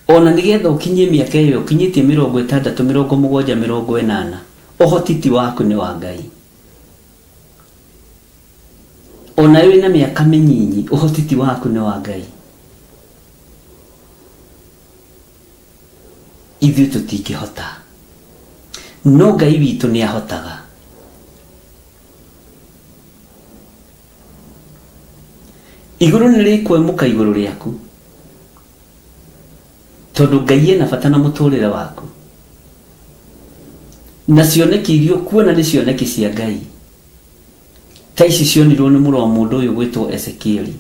Ona nĩgetha ũkinyie mĩaka ĩyo ũkinyĩtie 60, 70, 80, ũhoti ti waku, nĩ wa Ngai. Ona wĩna mĩaka mĩnyinyi, ũhoti ti waku, nĩ wa Ngai. Ithuĩ tũtingĩhota, no Ngai witũ nĩ ahotaga. Igũrũ nĩ rĩkwemũka igũrũ rĩaku, tondũ Ngai ena bata na mũtũrĩre waku, na cioneki iria ũkuona nĩ cioneki cia Ngai, ta ici cionirwo nĩ mũrũ wa mũndũ ũyũ gwĩtwo Ezekieli,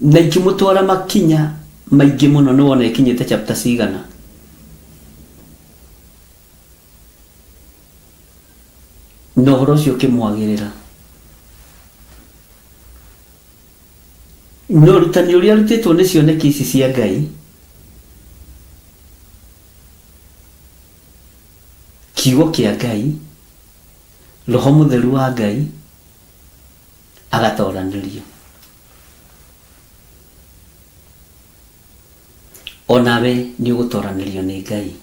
na ikĩmũtwara makinya maingĩ mũno. Nĩ wona ĩkinyĩte chapter cigana? Na ũhoro ũcio ũkĩmwagĩrĩra, na ũrutani ũrĩa arutĩtwo nĩ cioneki ici cia Ngai. Kiugo kĩa Ngai, Roho Mũtheru wa Ngai agatoranĩrio. Onawe nĩ ũgũtoranĩrio nĩ Ngai,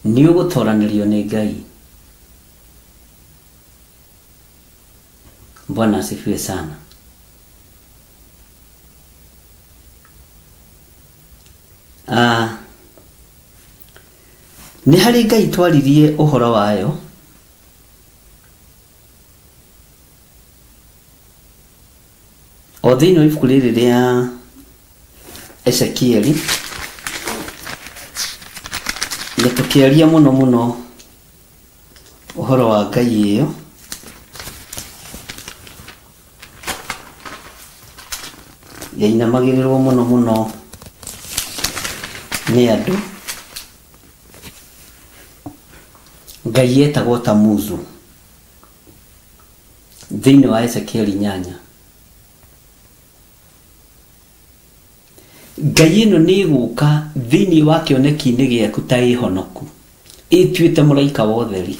nĩ ũgũtoranĩrio nĩ Ngai. Bwana asifiwe sana. Ah, nĩ harĩ Ngai twaririe ũhoro wayo. Thĩinĩ wa ibuku rĩrĩ rĩa Ezekieli, na tũkĩaria mũno mũno ũhoro wa Ngai ĩyo, yainamagĩrĩrwo mũno mũno nĩ andũ. Ngai yetagwo Tamuzu thĩinĩ wa Ezekieli 8. Ngai ĩno nĩ ĩgũka thĩinĩ wa kĩoneki-inĩ gĩaku ta ĩhonoku, ĩtuĩte mũraika wa ũtheri.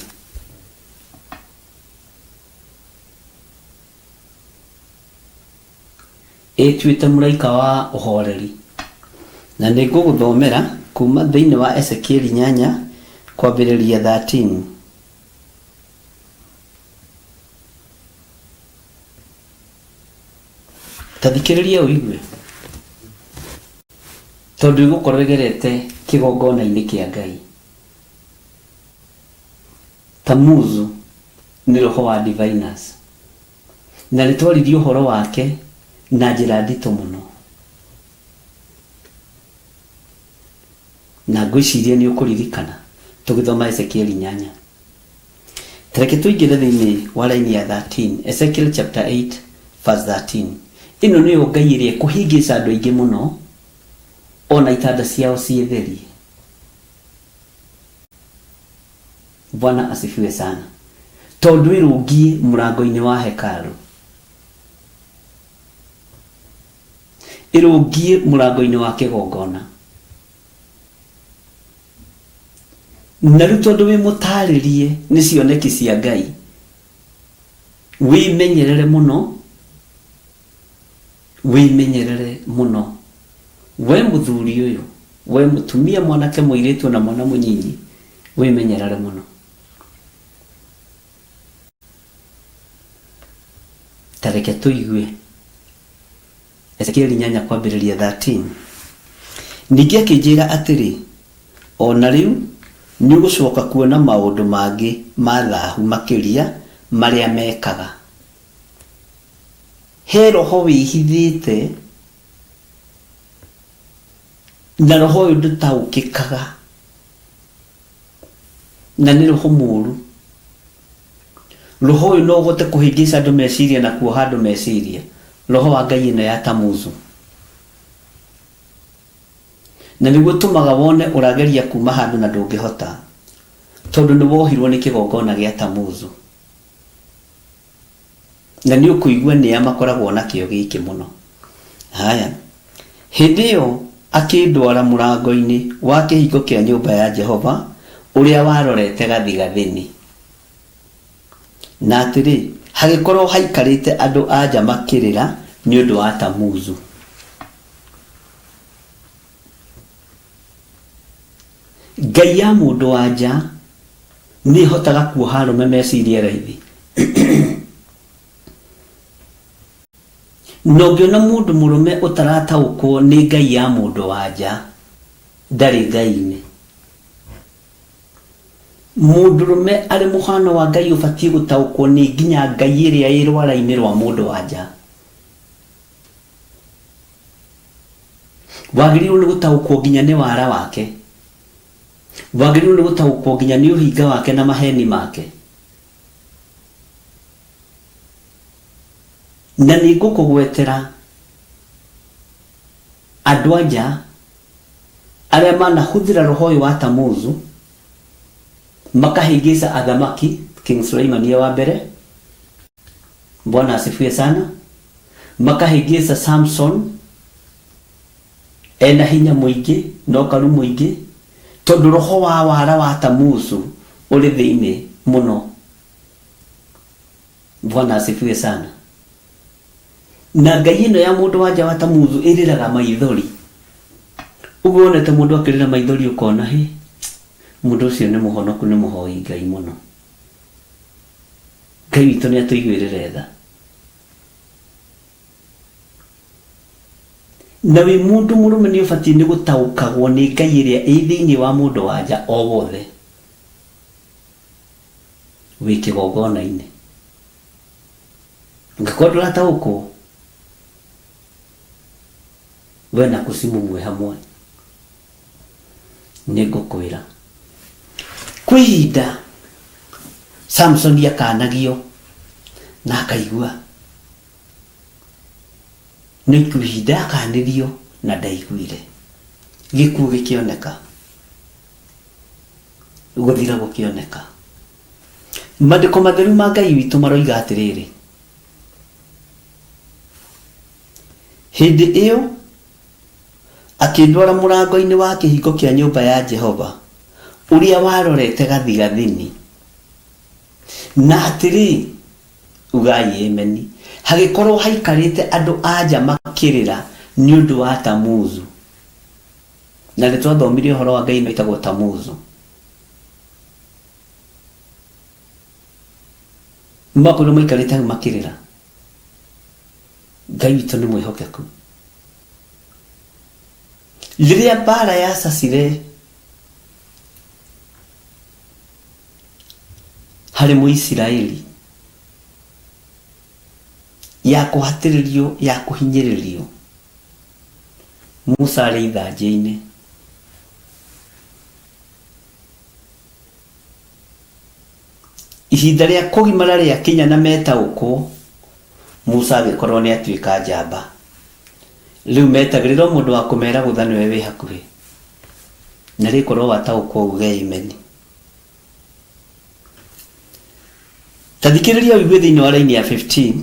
Ĩtuĩte mũraika wa ũhoreri. Na nĩ ngũgũthomera kuma thĩinĩ wa Ezekieli 8 kwambĩrĩria 13. Ta thikĩrĩria ũigue, tondũ ĩgũkorwo ĩgerete kĩgongona-inĩ kĩa Ngai. Tamuzu nĩ roho wa diviners, na nĩ twaririe ũhoro wake na njĩra nditũ mũno, na ngwĩciria nĩ ũkũririkana tũgĩthoma Ezekieli 8. Tareke tũingĩre thĩinĩ wa raini ya 13, Ezekiel chapter 8 verse 13. Ĩno nĩyo Ngai ĩrĩa ĩkũhĩngĩca andũ aingĩ mũno, ona itanda ciao ciĩtherie. Bwana asifiwe sana. Tondũ ĩrũngiĩ mũrango-inĩ wa hekalu, ĩrũngiĩ mũrango-inĩ wa kĩgongona. Na rĩu tondũ wĩ mũtarĩrie nĩ cioneki cia Ngai, wĩmenyerere mũno, wĩmenyerere mũno. We mũthuri ũyũ, we mũtumia, mwanake, mũirĩtu na mwana mũnyinyi, wĩmenyerere mũno. Ta reke tũigue Ezekieli 8 kwambĩrĩria 13. Ningĩ akĩnjĩra atĩrĩ, o na rĩu nĩ ũgũcoka kuona maũndũ mangĩ ma thahu makĩria marĩa mekaga. He roho wĩhithĩte, na roho ũyũ ndũtaũkĩkaga, na nĩ roho mũũru. Roho ũyũ no ũhote kũhĩngĩca andũ meciria na kuoha andũ meciria. Roho wa Ngai ĩno ya Tamuzu. Na nĩguo tũmaga wone ũrageria kuma handũ na ndũngĩhota, tondũ nĩ wohirwo nĩ kĩgongona gĩa Tamuzu. Na nĩ ũkũigua nĩa makoragwo nakĩo gĩkĩ mũno. Haya, hĩndĩ ĩyo akĩndwara mũrango-inĩ wa kĩhingo kĩa nyũmba ya Jehova ũrĩa warorete gathigathini. Na atĩrĩ, hagĩkorwo haikarĩte andũ a nja makĩrĩra nĩ ũndũ wa Tamuzu. Ngai ya mũndũ wa nja nĩ ĩhotaga kuoha arũme meciria raithi. Na ũngĩona mũndũ mũrũme ũtarataũkwo nĩ Ngai ya mũndũ wa nja, ndarĩ Ngai-inĩ. Mũndũrũme arĩ mũhano wa Ngai ũbatiĩ gũtaũkwo nĩ nginya Ngai ĩrĩa ĩ rwara-inĩ rwa mũndũ wa nja. Wagĩrĩirwo nĩ gũtaũkwo nginya nĩ wara wake. Wagĩrĩirwo nĩ gũtaũkwo nginya nĩ ũhinga wake na maheni make. Na nĩ ngũkũgwetera andũ a nja arĩa manahũthĩra roho ũyũ wa Tamuzu makahĩngĩca athamaki. King Suleiman ye wa mbere, Bwana asifiwe sana. Makahĩngĩca Samson ena hinya mũingĩ na ũkaru mũingĩ, tondũ roho wa wara wa Tamuzu ũrĩ thĩinĩ mũno. Bwana asifiwe sana. Na Ngai ĩno ya mũndũ wa nja wa Tamuzu ĩrĩraga maithori. Ũguo wonete mũndũ akĩrĩra maithori ũkona hĩ, mũndũ ũcio nĩ mũhonoku, nĩ mũhoi Ngai mũno. Ngai witũ nĩ atũiguĩrĩre tha. Na wĩ mũndũ mũrũme nĩ ũbatiĩ nĩ gũtaũkagwo nĩ Ngai ĩrĩa ĩ thĩinĩ wa mũndũ wa nja o wothe wĩ kĩgongona-inĩ. Ũngĩkorwo ndũrataũkwo, We na kucimu mwĩ hamwe. Nĩ ngũkwĩra kwĩ ihinda Samson akanagio na akaigua, nĩ kwĩ ihinda akanirio na ndaiguire, gĩkuũ gĩkĩoneka, gũthira gũkĩoneka. Maandĩko matheru ma Ngai witũ maroiga atĩrĩrĩ, hĩndĩ ĩyo akĩndwara mũrango-inĩ wa kĩhingo kĩa nyũmba ya Jehova ũrĩa warorete gathigathini, na atĩrĩ, ugai ameni, hagĩkorwo haikarĩte andũ a nja makĩrĩra nĩ ũndũ wa Tamuzu. Na nĩ twathomire ũhoro wa Ngai ĩno ĩtagwo Tamuzu. Makorirwo maikarĩte hau makĩrĩra. Ngai witũ nĩ mwĩhokeku. Rĩrĩa mbara yacacire harĩ Mũisiraeli, ya kũhatĩrĩrio, ya kũhinyĩrĩrio, Musa arĩ ithanjĩ-inĩ. Ihinda rĩa kũgimara rĩakinya na metaũkwo, Musa agĩkorwo nĩ atuĩka njamba. Rĩu metagĩrĩra o mũndũ wa kũmera gũtha nĩwe wĩ hakuhĩ. Na rĩkorwo wataũkwo uge ameni. Ta thikĩrĩria ũigue thĩinĩ wa raini ya 15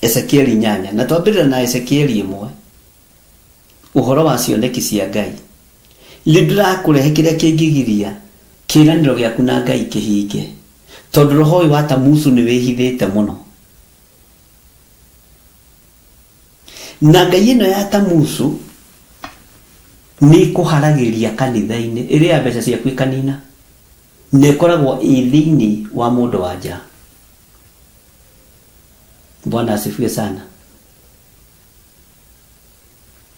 Ezekieli 8 na twambĩrĩra na Ezekieli 1 ũhoro wa cioneki cia Ngai. Rĩu ndĩrakũrehe kĩrĩa kĩngĩgiria kĩĩranĩro gĩaku na Ngai kĩhinge, tondũ roho ũyũ wa Tamuzu nĩ wĩhithĩte mũno. Na Ngai ĩno ya Tamuzu nĩ ĩkũharagĩria kanitha-inĩ, ĩrĩa mbeca ciaku ĩkanina, na ĩkoragwo ĩ thĩinĩ wa mũndũ wa nja. Bwana asifiwe sana.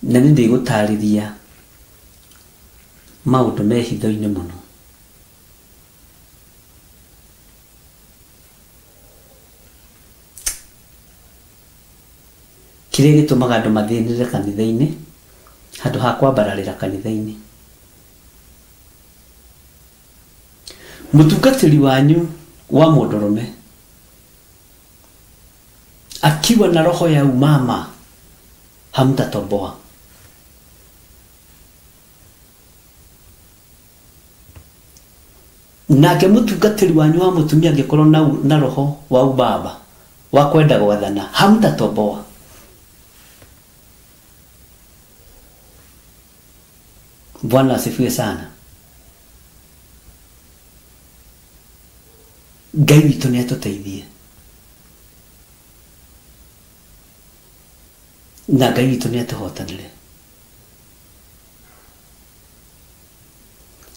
Na nĩ ndĩgũtarĩria maũndũ me hitho-inĩ mũno. Kĩrĩa gĩtũmaga andũ mathĩnĩre kanitha-inĩ handũ ha kwambararĩra kanitha-inĩ. Mũtungatĩri wanyu wa mũndũrũme akiwa na roho ya umama hamtatoboa. Nake mũtungatĩri wanyu wa mũtumia angĩkorwo na roho wa ubaba wa kwenda gwathana hamtatoboa. Bwana asifiwe sana. Ngai witũ nĩ atũteithie, na Ngai witũ nĩ atũhotanĩre,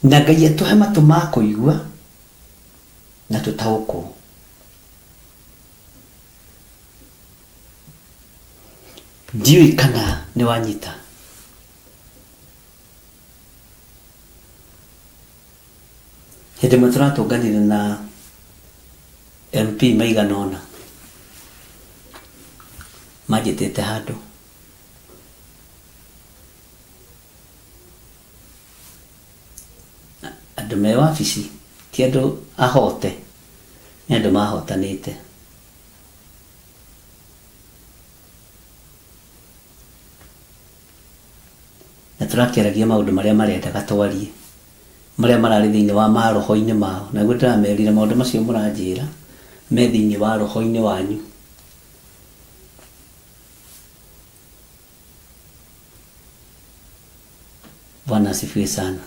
na Ngai atũhe matũ ma kũigua na tũtaũkwo. Ndiũĩ kana nĩ wanyita. Hĩndĩ ĩmwe tũratũnganire na MP maigana ũna manjĩtĩte handũ, andũ me wabici, ti andũ ahote, nĩ andũ mahotanĩte. Na tũrakĩaragia maũndũ marĩa marendaga twarie, marĩa mararĩ thĩinĩ wa maroho-inĩ mao. Naguo ndĩramerire maũndũ macio mũranjĩra me thĩinĩ wa roho-inĩ wanyu. Bwana asifiwe sana.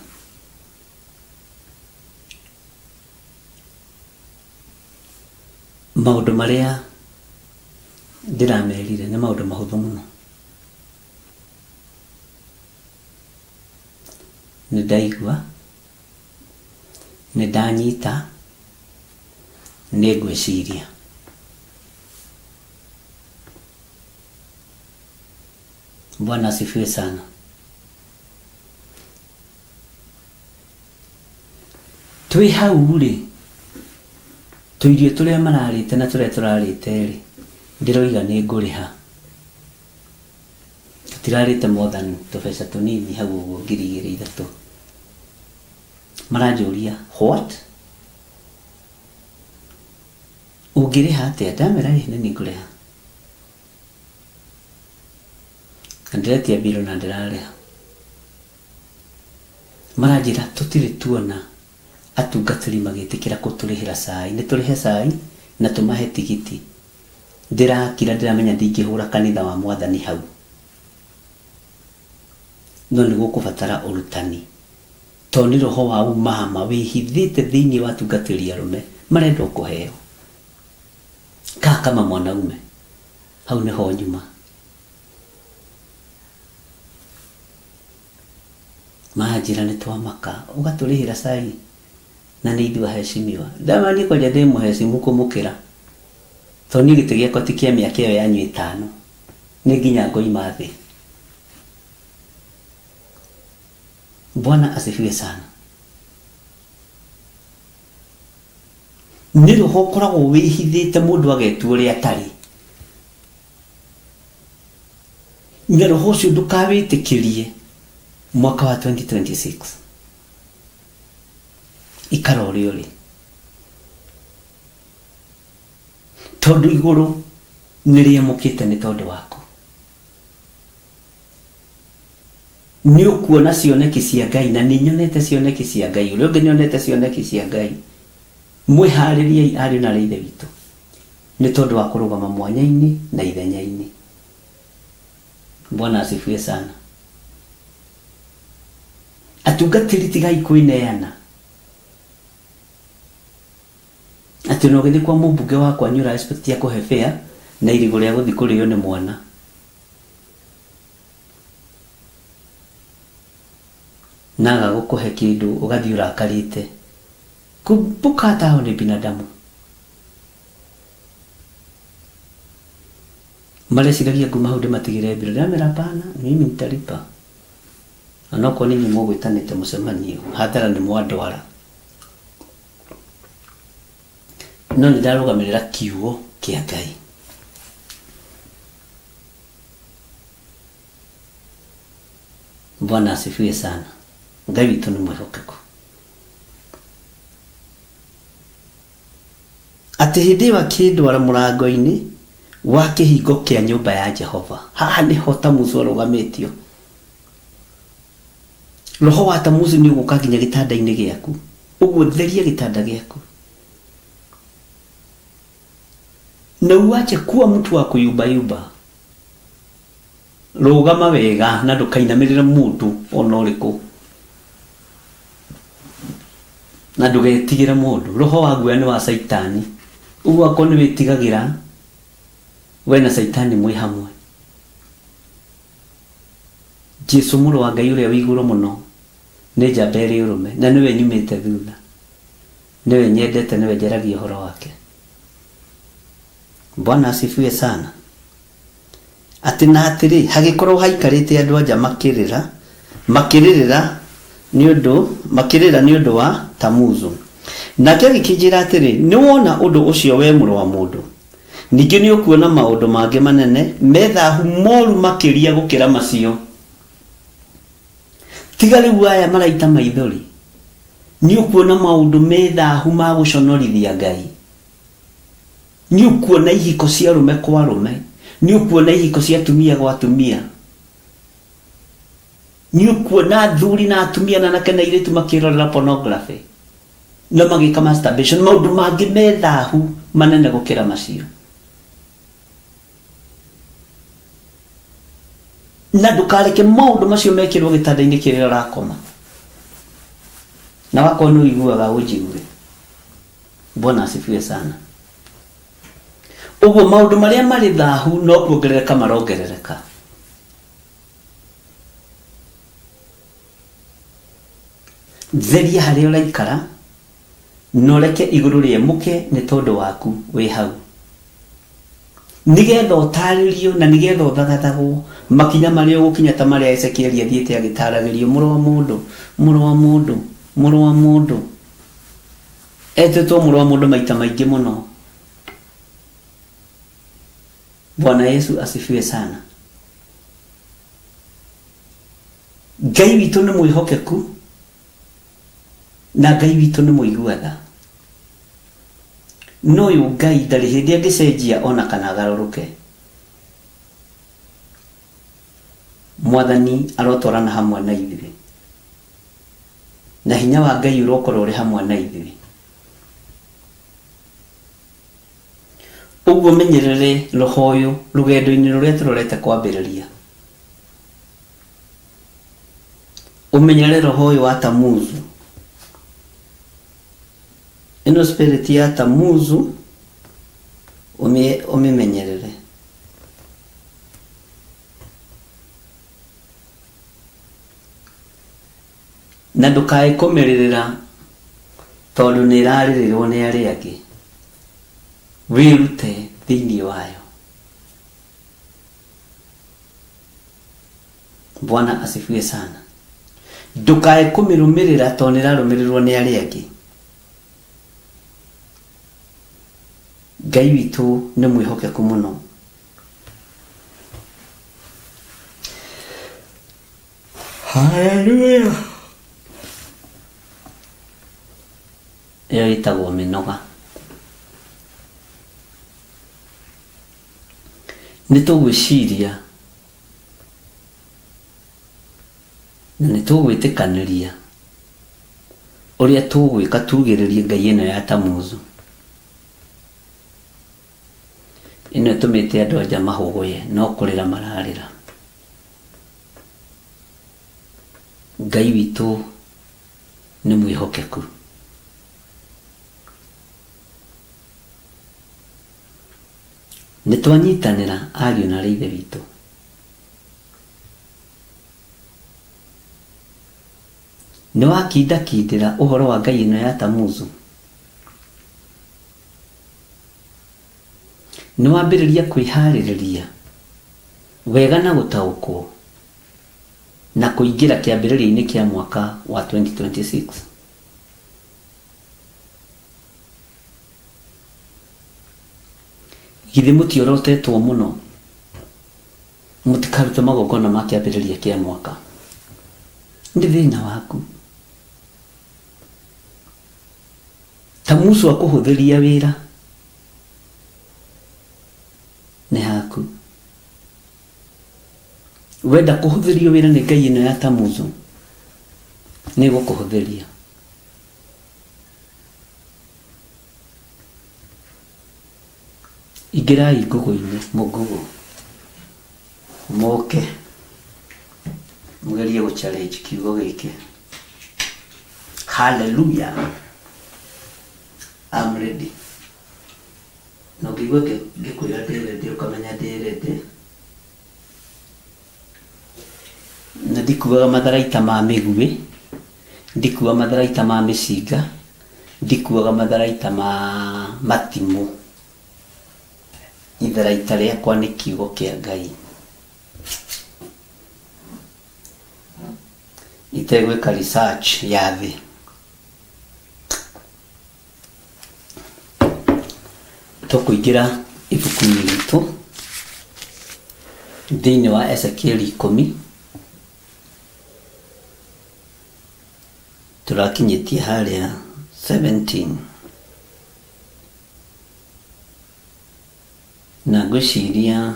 Maũndũ marĩa ndĩramerire nĩ maũndũ mahũthũ mũno. Nĩ ndaigua, nĩ ndanyita, nĩ ngwĩciria. Bwana asifiwe sana. Twĩ hau rĩ, tũirio tũrĩa mararĩte na tũrĩa tũrarĩte rĩ, ndĩroiga nĩ ngũrĩha. Ndirarĩte more than tũbeca tũnini hau ũguo 2,000 3,000. Maranjũria what? Ũngĩrĩha atĩa? Ndamera ĩ nĩ ngũrĩha. Na ndĩretia mbirũ na ndĩrarĩha. Maranjĩra tũtirĩ tuona atungatĩri magĩtĩkĩra kũtũrĩhĩra cai. Nĩ tũrĩhe cai na tũmahe tigiti. Ndĩrakira ndĩramenya ndingĩhũra kanitha wa mwathani hau. No nĩ gũkũbatara ũrutani. Tondũ nĩ roho wa umama wĩhithĩte thĩinĩ wa atungatĩri arũme marenda o kũheo. Kaa kama mwanaume. Hau nĩho nyuma. Manjĩra nĩ twamaka ũgatũrĩhĩra cai na nĩ ithuĩ aheshimiwa. Ndamera niĩ kwanja ndĩ mũhecimu kũmũkĩra. Tondũ niĩ gĩtĩ gĩakwa ti kĩa mĩaka ĩyo yanyu ĩtano. Nĩ nginya ngoima thĩ. Bwana asifiwe sana. Nĩ roho ũkoragwo wĩhithĩte mũndũ agetua ũrĩa atarĩ. Na roho ũcio ndũkawĩtĩkĩrie mwaka wa 2026. Ikara ũrĩa ũrĩ. Tondũ igũrũ nĩ rĩamũkĩte nĩ tondũ waku. Nĩ ũkuona cioneki cia Ngai na nĩ nyonete cioneki cia Ngai. Ũrĩa ũngĩ nĩ onete cioneki cia Ngai. Mwĩharĩriei ariũ na aarĩ a Ithe witũ nĩ tondũ wa kũrũgama mwanya-inĩ na ithenya-inĩ. Bwana asifiwe sana. Atungatĩri tigai kwĩneana. Atĩ ona ũgĩthiĩ kwa mũmbunge wa kwanyu ũra expect akũhe fare na irigũ rĩa gũthiĩ kũrĩo nĩ mwana. Na aga gũkũhe kĩndũ ũgathiĩ ũrakarĩte. Kumbuka hata hao ni binadamu. Mareciragia nguma hau ndĩmatigĩre mbirũ. Ndĩramera hapana, mimi nitalipa. Onokorwo nĩ inyuĩ mũgwĩtanĩte mũcemanio, hathara nĩ mwandwara. No nĩ ndarũgamĩrĩra kiugo kĩa Ngai. Bwana asifiwe sana. Ngai witũ nĩ mwĩhokeku. Atĩ hĩndĩ ĩyo akĩndwara mũrango-inĩ wa kĩhingo kĩa nyũmba ya Jehova. Haha nĩho Tamuzu arũgamĩtio. Roho wa Tamuzu nĩ ũgũka nginya gĩtanda-inĩ gĩaku. Ũguo theria gĩtanda gĩaku. Na uache kuwa mtu wa kuyumbayumba. Rũgama wega na ndũkainamĩrĩre mũndũ ona ũrĩkũ. Na ndũgetigĩre mũndũ. Roho wa guoya nĩ wa Caitani. Ũguo akorwo nĩ wĩtigagĩra we na Caitani mwĩ hamwe. Jesu mũrũ wa Ngai ũrĩa wĩ igũrũ mũno nĩ njamba ĩrĩ ũrũme na nĩwe nyumĩte thutha. Nĩwe nyendete, nĩwe njaragia ũhoro wake. Bwana asifiwe sana. Atĩ na atĩrĩ hagĩkorwo haikarĩte andũ anja makĩrĩra makĩrĩrĩra nĩ ũndũ makĩrĩra nĩ ũndũ wa Tamuzu. Nake agĩkĩnjĩra atĩrĩ, nĩ wona ũndũ ũcio we mũrũ wa mũndũ. Ningĩ nĩ ũkuona maũndũ mangĩ manene me thahu moru makĩria gũkĩra macio. Tiga rĩu aya maraita maithori. Nĩ ũkuona maũndũ me thahu ma gũconorithia Ngai. Nĩ ũkuona ihiko cia arũme kwa arũme. Nĩ ũkuona ihiko cia atumia gwa atumia. Nĩ ũkuona athuri na atumia na anake na airĩtu makĩrorera pornography na magĩka masturbation, maũndũ mangĩ me thahu manene gũkĩra macio. Na ndũkareke maũndũ macio mekĩrwo gĩtanda-inĩ kĩrĩa ũrakoma. Na wakorwo nĩ ũiguaga ũnjigue. Bwana asifiwe sana. Ũguo maũndũ marĩa marĩ thahu no kuongerereka marongerereka. Theria harĩa ũraikara na ũreke igũrũ rĩemũke nĩ tondũ waku wĩ hau. Nĩgetha ũtarĩrio na nĩgetha ũthagathagwo makinya marĩa ũgũkinya ta marĩa Ezekieli athiĩte agĩtaragĩrio mũrũ wa mũndũ, mũrũ wa mũndũ, mũrũ wa mũndũ. Etĩtwo mũrũ wa mũndũ maita maingĩ mũno. Bwana Yesu asifiwe sana. Ngai witũ nĩ mwĩhokeku na Ngai witũ nĩ mũigua tha. No ũyũ Ngai ndarĩ hĩndĩ angĩcenjia ona kana agarũrũke. Mwathani arotwarana hamwe na ithuĩ, na hinya wa Ngai ũrokorwo ũrĩ hamwe na ithuĩ. Ũguo menyerere roho ũyũ rũgendo-inĩ rũrĩa tũrorete kwambĩrĩria. Ũmenyerere roho ũyũ wa Tamuzu. Ĩno spirit ya Tamuzu ũmĩmenyerere. Na ndũkae kũmĩrĩrĩra tondũ nĩ ĩrarĩrĩrwo nĩ arĩa angĩ. Wĩrute thĩinĩ wayo. Bwana asifiwe sana. Ndũkae kũmĩrũmĩrĩra tondũ nĩ ĩrarũmĩrĩrwo nĩ arĩa angĩ. Ngai witũ nĩ mwĩhokeku mũno. Hallelujah. Ĩyo ĩtagwo mĩnoga. Nĩ tũgwĩciria na nĩ tũgwĩtĩkanĩria ũrĩa tũgwĩka tugĩrĩrie ngai ĩno ya Tamuzu. Ĩno ĩtũmĩte andũ anja mahũgũye no kũrĩra mararĩra. Ngai witũ nĩ mwĩhokeku. Nĩ twanyitanĩra ariũ na aarĩ a Ithe witũ. Nĩ wakindakindĩra ũhoro wa ngai ĩno ya Tamuzu? Nĩ wambĩrĩria kwĩharĩrĩria wega na gũtaũkwo na kũingĩra kĩambĩrĩria-inĩ kĩa mwaka wa 2026? Githĩ mũtiorotetwo mũno mũtikarute magongona ma kĩambĩrĩria kĩa mwaka? Nĩ thĩna waku. Tamuzu akũhũthĩria wĩra nĩ haku. Wenda kũhũthĩrio wĩra nĩ ngai ĩno ya Tamuzu, nĩ ĩgũkũhũthĩria. Ingĩrai ngũgũ-inĩ, mũngũgũ, mũke mũgerie gũ challenge kiugo gĩkĩ. Hallelujah. I'm ready. Na ũngĩigua ngĩkwĩra ndĩ ready ũkamenya ndĩ ready. Na ndikuaga matharaita ma mĩguĩ, ndikuaga matharaita ma mĩcinga, ndikuaga matharaita ma matimũ. Itharaita rĩakwa nĩ kiugo kĩa Ngai. Itegwĩka research ya thĩ. Tũkũingĩra ibuku-inĩ ritũ thĩinĩ wa Ezekieli 10, tũrakinyĩtie harĩa 17, na ngwĩciria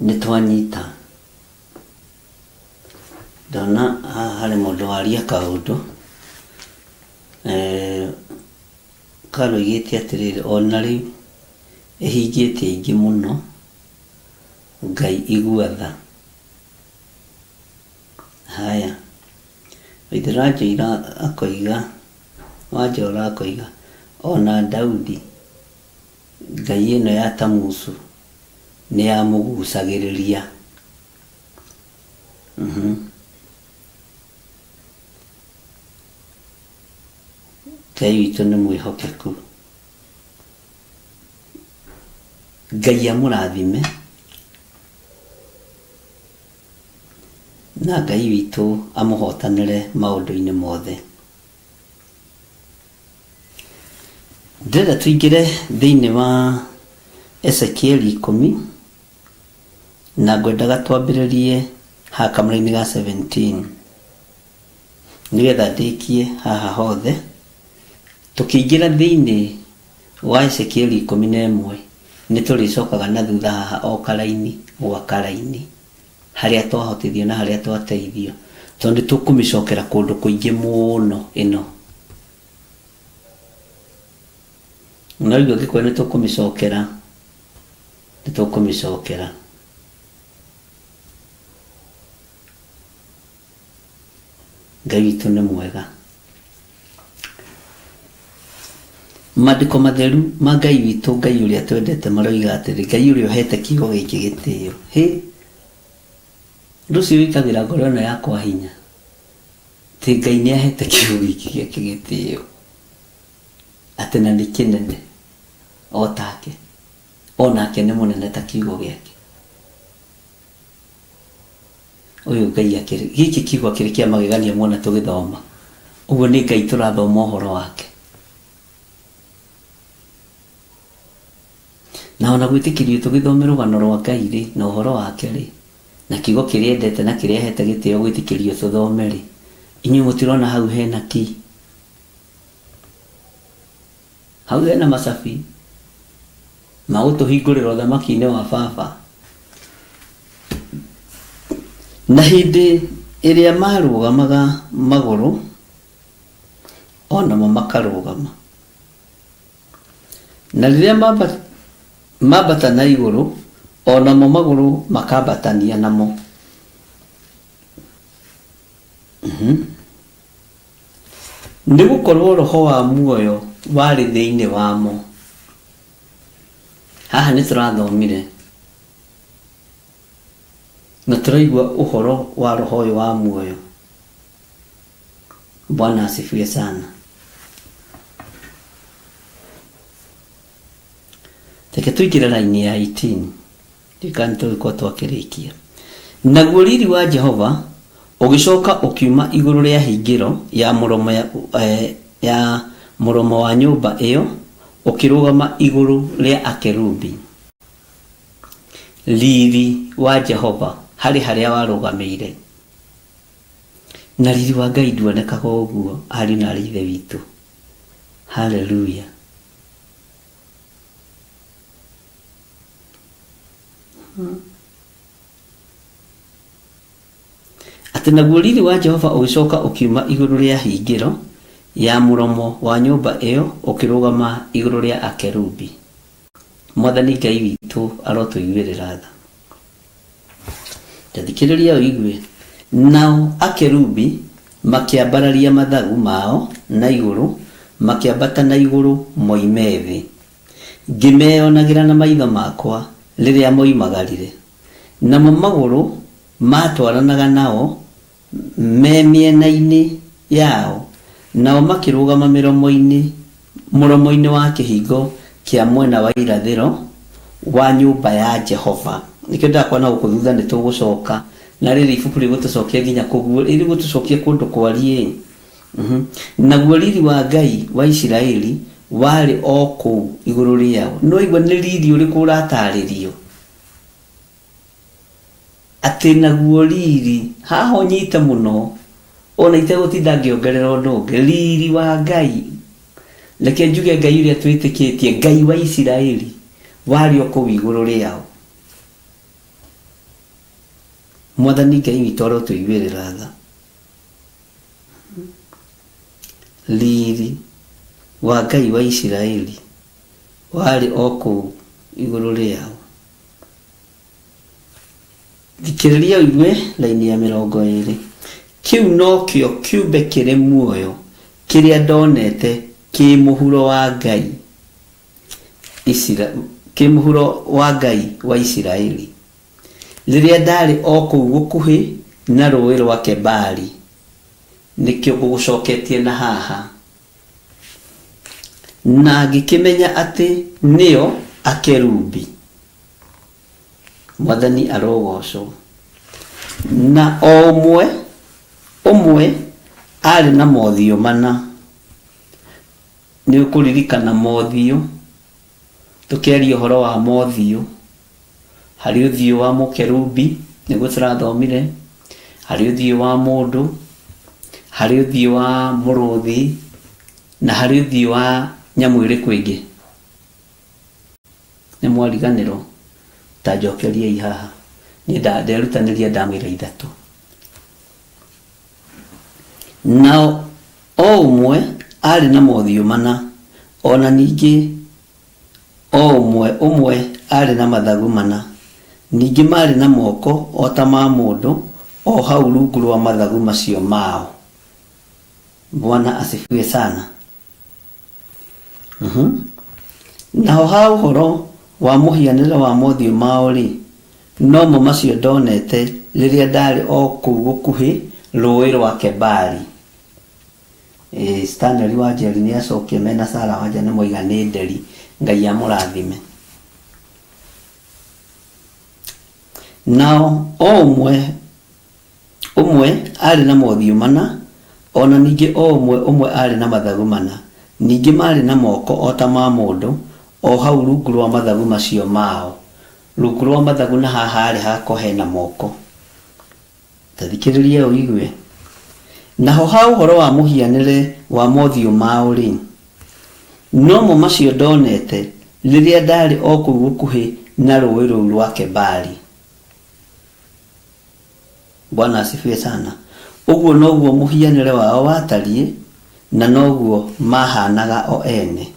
nĩ twanyita. Ndona haha harĩ mũndũ waria kaũndũ karoigĩte atĩrĩrĩ, ona rĩu ĩhingĩtie aingĩ mũno, Ngai igua tha. Haya, Waithera Njoira akoiga, Wanjora akoiga, ona Daudi ngai ĩno ya Tamuzu nĩ yamũgucagĩrĩria. Ngai witũ nĩ mwĩhokeku. Ngai amũrathime na Ngai witũ amũhotanĩre maũndũ-inĩ mothe. Ndĩrenda tũingĩre thĩinĩ wa Ezekieli 10. Na ngwendaga twambĩrĩrie haha kamũraini ga 17 nĩgetha ndĩkie haha hothe. Tũkĩingĩra thĩinĩ wa Ezekieli 11 nĩ tũrĩcokaga na thutha haha o karaini gwa karaini harĩa twahotithio na harĩa twateithio, tondũ nĩ tũkũmĩcokera kũndũ kũingĩ mũno ĩno. No rĩu angĩkorwo nĩ tũkũmĩcokera, nĩ tũkũmĩcokera. Ngai witũ nĩ mwega. Maandĩko matheru ma Ngai witũ, Ngai ũrĩa twendete maroiga atĩrĩ, Ngai ũrĩa ũhete kiugo gĩkĩ gĩtĩo. Hĩ! Ũndũ ũcio wĩkagĩra ngoro ĩno yakwa hinya, atĩ Ngai nĩ ahete kiugo gĩkĩ gĩake gĩtĩo, atĩ na nĩ kĩnene o take, o nake nĩ mũnene ta kiugo gĩake. Ũyũ Ngai akĩrĩ, gĩkĩ kiugo akĩrĩ kĩa magegania muona tũgĩthoma. Ũguo nĩ Ngai tũrathoma ũhoro wake. Na ona gwĩtĩkĩrio tũgĩthome rũgano rwa Ngai rĩ, na ũhoro wake rĩ, na kiugo kĩrĩa endete na kĩrĩa ahete gĩtĩo gwĩtĩkĩrio tũthome rĩ, inyuĩ mũtirona hau hena ki? Hau hena macabi ma gũtũhingũrĩra ũthamaki-inĩ wa baba. Na hĩndĩ ĩrĩa marũgamaga magũrũ, o namo makarũgama. Na rĩrĩa mambata na igũrũ, o namo magũrũ makambatania namo. Nĩ gũkorũo roho wa muoyo warĩ thĩinĩ wamo. Haha nĩ tũrathomire na tũraigua ũhoro wa roho ũyũ wa muoyo. Bwana asifiwe sana. Reke tũingĩre raini ya 18 ndikana nĩ tũgĩkorwo twakĩrĩkia. Naguo riri wa Jehova ũgĩcoka ũkiuma igũrũ rĩa hingĩro ya mũromo ya, eh, ya mũromo wa nyũmba ĩyo ũkĩrũgama igũrũ rĩa akerubi. Riri wa Jehova harĩ harĩa warũgamĩire. Na riri wa Ngai nduonekaga ũguo ariũ na arĩ ithe witũ. Haleluya. Atĩ naguo riri wa Jehova ũgĩcoka ũkiuma igũrũ rĩa hingĩro ya mũromo wa nyũmba ĩyo ũkĩrũgama igũrũ rĩa akerubi. Mwathani Ngai witũ arotũiguĩrĩra tha. Ta thikĩrĩria ũigue. Nao akerubi makĩambararia mathagu mao na igũrũ, makĩambata na igũrũ moime thĩ. Ngĩmeyonagĩra na maitho makwa rĩrĩa moimagarire. Namo magũrũ maatwaranaga nao me mĩena-inĩ yao, nao makĩrũgama mĩromo-inĩ mũromo-inĩ wa kĩhingo kĩa mwena wa irathĩro wa nyũmba ya Jehova. Nĩkĩo ndĩrakwĩra na gũkũ thutha nĩ tũgũcoka, na rĩrĩ ibuku rĩgũtũcokia nginya kũguo, rĩgũtũcokia kũndũ kwariĩ. Naguo riri wa Ngai wa Isiraeli warĩ o kũu igũrũ rĩao. Nĩ waigua nĩ riri ũrĩkũ ũratarĩrio? Atĩ naguo riri, haha ũnyite mũno, ona itegũtinda ngĩongerera ũndũ ũngĩ, riri wa Ngai, reke njuge Ngai ũrĩa twĩtĩkĩtie, Ngai wa Isiraeli, warĩ o kũu igũrũ rĩao. Mwathani Ngai witũ arotũiguĩrĩra tha. Riri wa Ngai wa Isiraeli warĩ o kũu igũrũ rĩao. Thikĩrĩria ũigue raini ya 20. Kĩu nokĩo kĩũmbe kĩrĩ muoyo kĩrĩa ndonete kĩ mũhuro wa Ngai Isira, kĩ mũhuro wa Ngai wa Isiraeli, rĩrĩa ndaarĩ o kũu gũkuhĩ na rũũĩ rwa Kebari. Nĩkĩo ngũgũcoketie na haha. Na ngĩkĩmenya atĩ nĩo akerubi. Mwathani arogocwo. Na o ũmwe ũmwe aarĩ na mothiũ mana. Nĩ ũkũririkana mothiũ, tũkĩaria ũhoro wa mothiũ. Harĩ ũthiũ wa mũkerubi, nĩguo tũrathomire, harĩ ũthiũ wa mũndũ, harĩ ũthiũ wa mũrũthi, na harĩ ũthiũ wa nyamũ ĩrĩkũ ĩngĩ? Nĩ mwariganĩrwo? Ta njokeriai haha. Niĩ nderutanĩria ndamwĩra ithatũ. Nao o ũmwe aarĩ na mothiũ mana, o na ningĩ o ũmwe ũmwe aarĩ na mathagu mana, ningĩ maarĩ na moko o ta ma mũndũ o hau rungu rwa mathagu macio mao. Bwana asifiwe sana. Naho ha ũhoro wa mũhianĩre wa mothiũ mao-rĩ, nomo macio ndonete rĩrĩa ndarĩ o kũu gũkuhĩ rũũĩ rwa Kebari. Ĩĩ, Stanley Wanjeri nĩ acokia mena Sarah Wanja nĩ moiga nĩ nderi. Ngai amũrathime. Nao o ũmwe ũmwe aarĩ na mothiũ mana, o na ningĩ o ũmwe ũmwe aarĩ na mathagu mana, ningĩ maarĩ na moko o ta ma mũndũ, o hau rungu rwa mathagu macio mao. Rungu rwa mathagu na haha harĩ hako hena moko. Ta thikĩrĩria ũigue. Naho ha ũhoro wa mũhianĩre wa mothiũ mao-rĩ, nomo macio ndonete rĩrĩa ndarĩ o kũu gũkuhĩ na rũũĩ rũu rwa Kebari. Bwana asifiwe sana. Ũguo noguo mũhianĩre wao watariĩ, na noguo maahanaga o ene.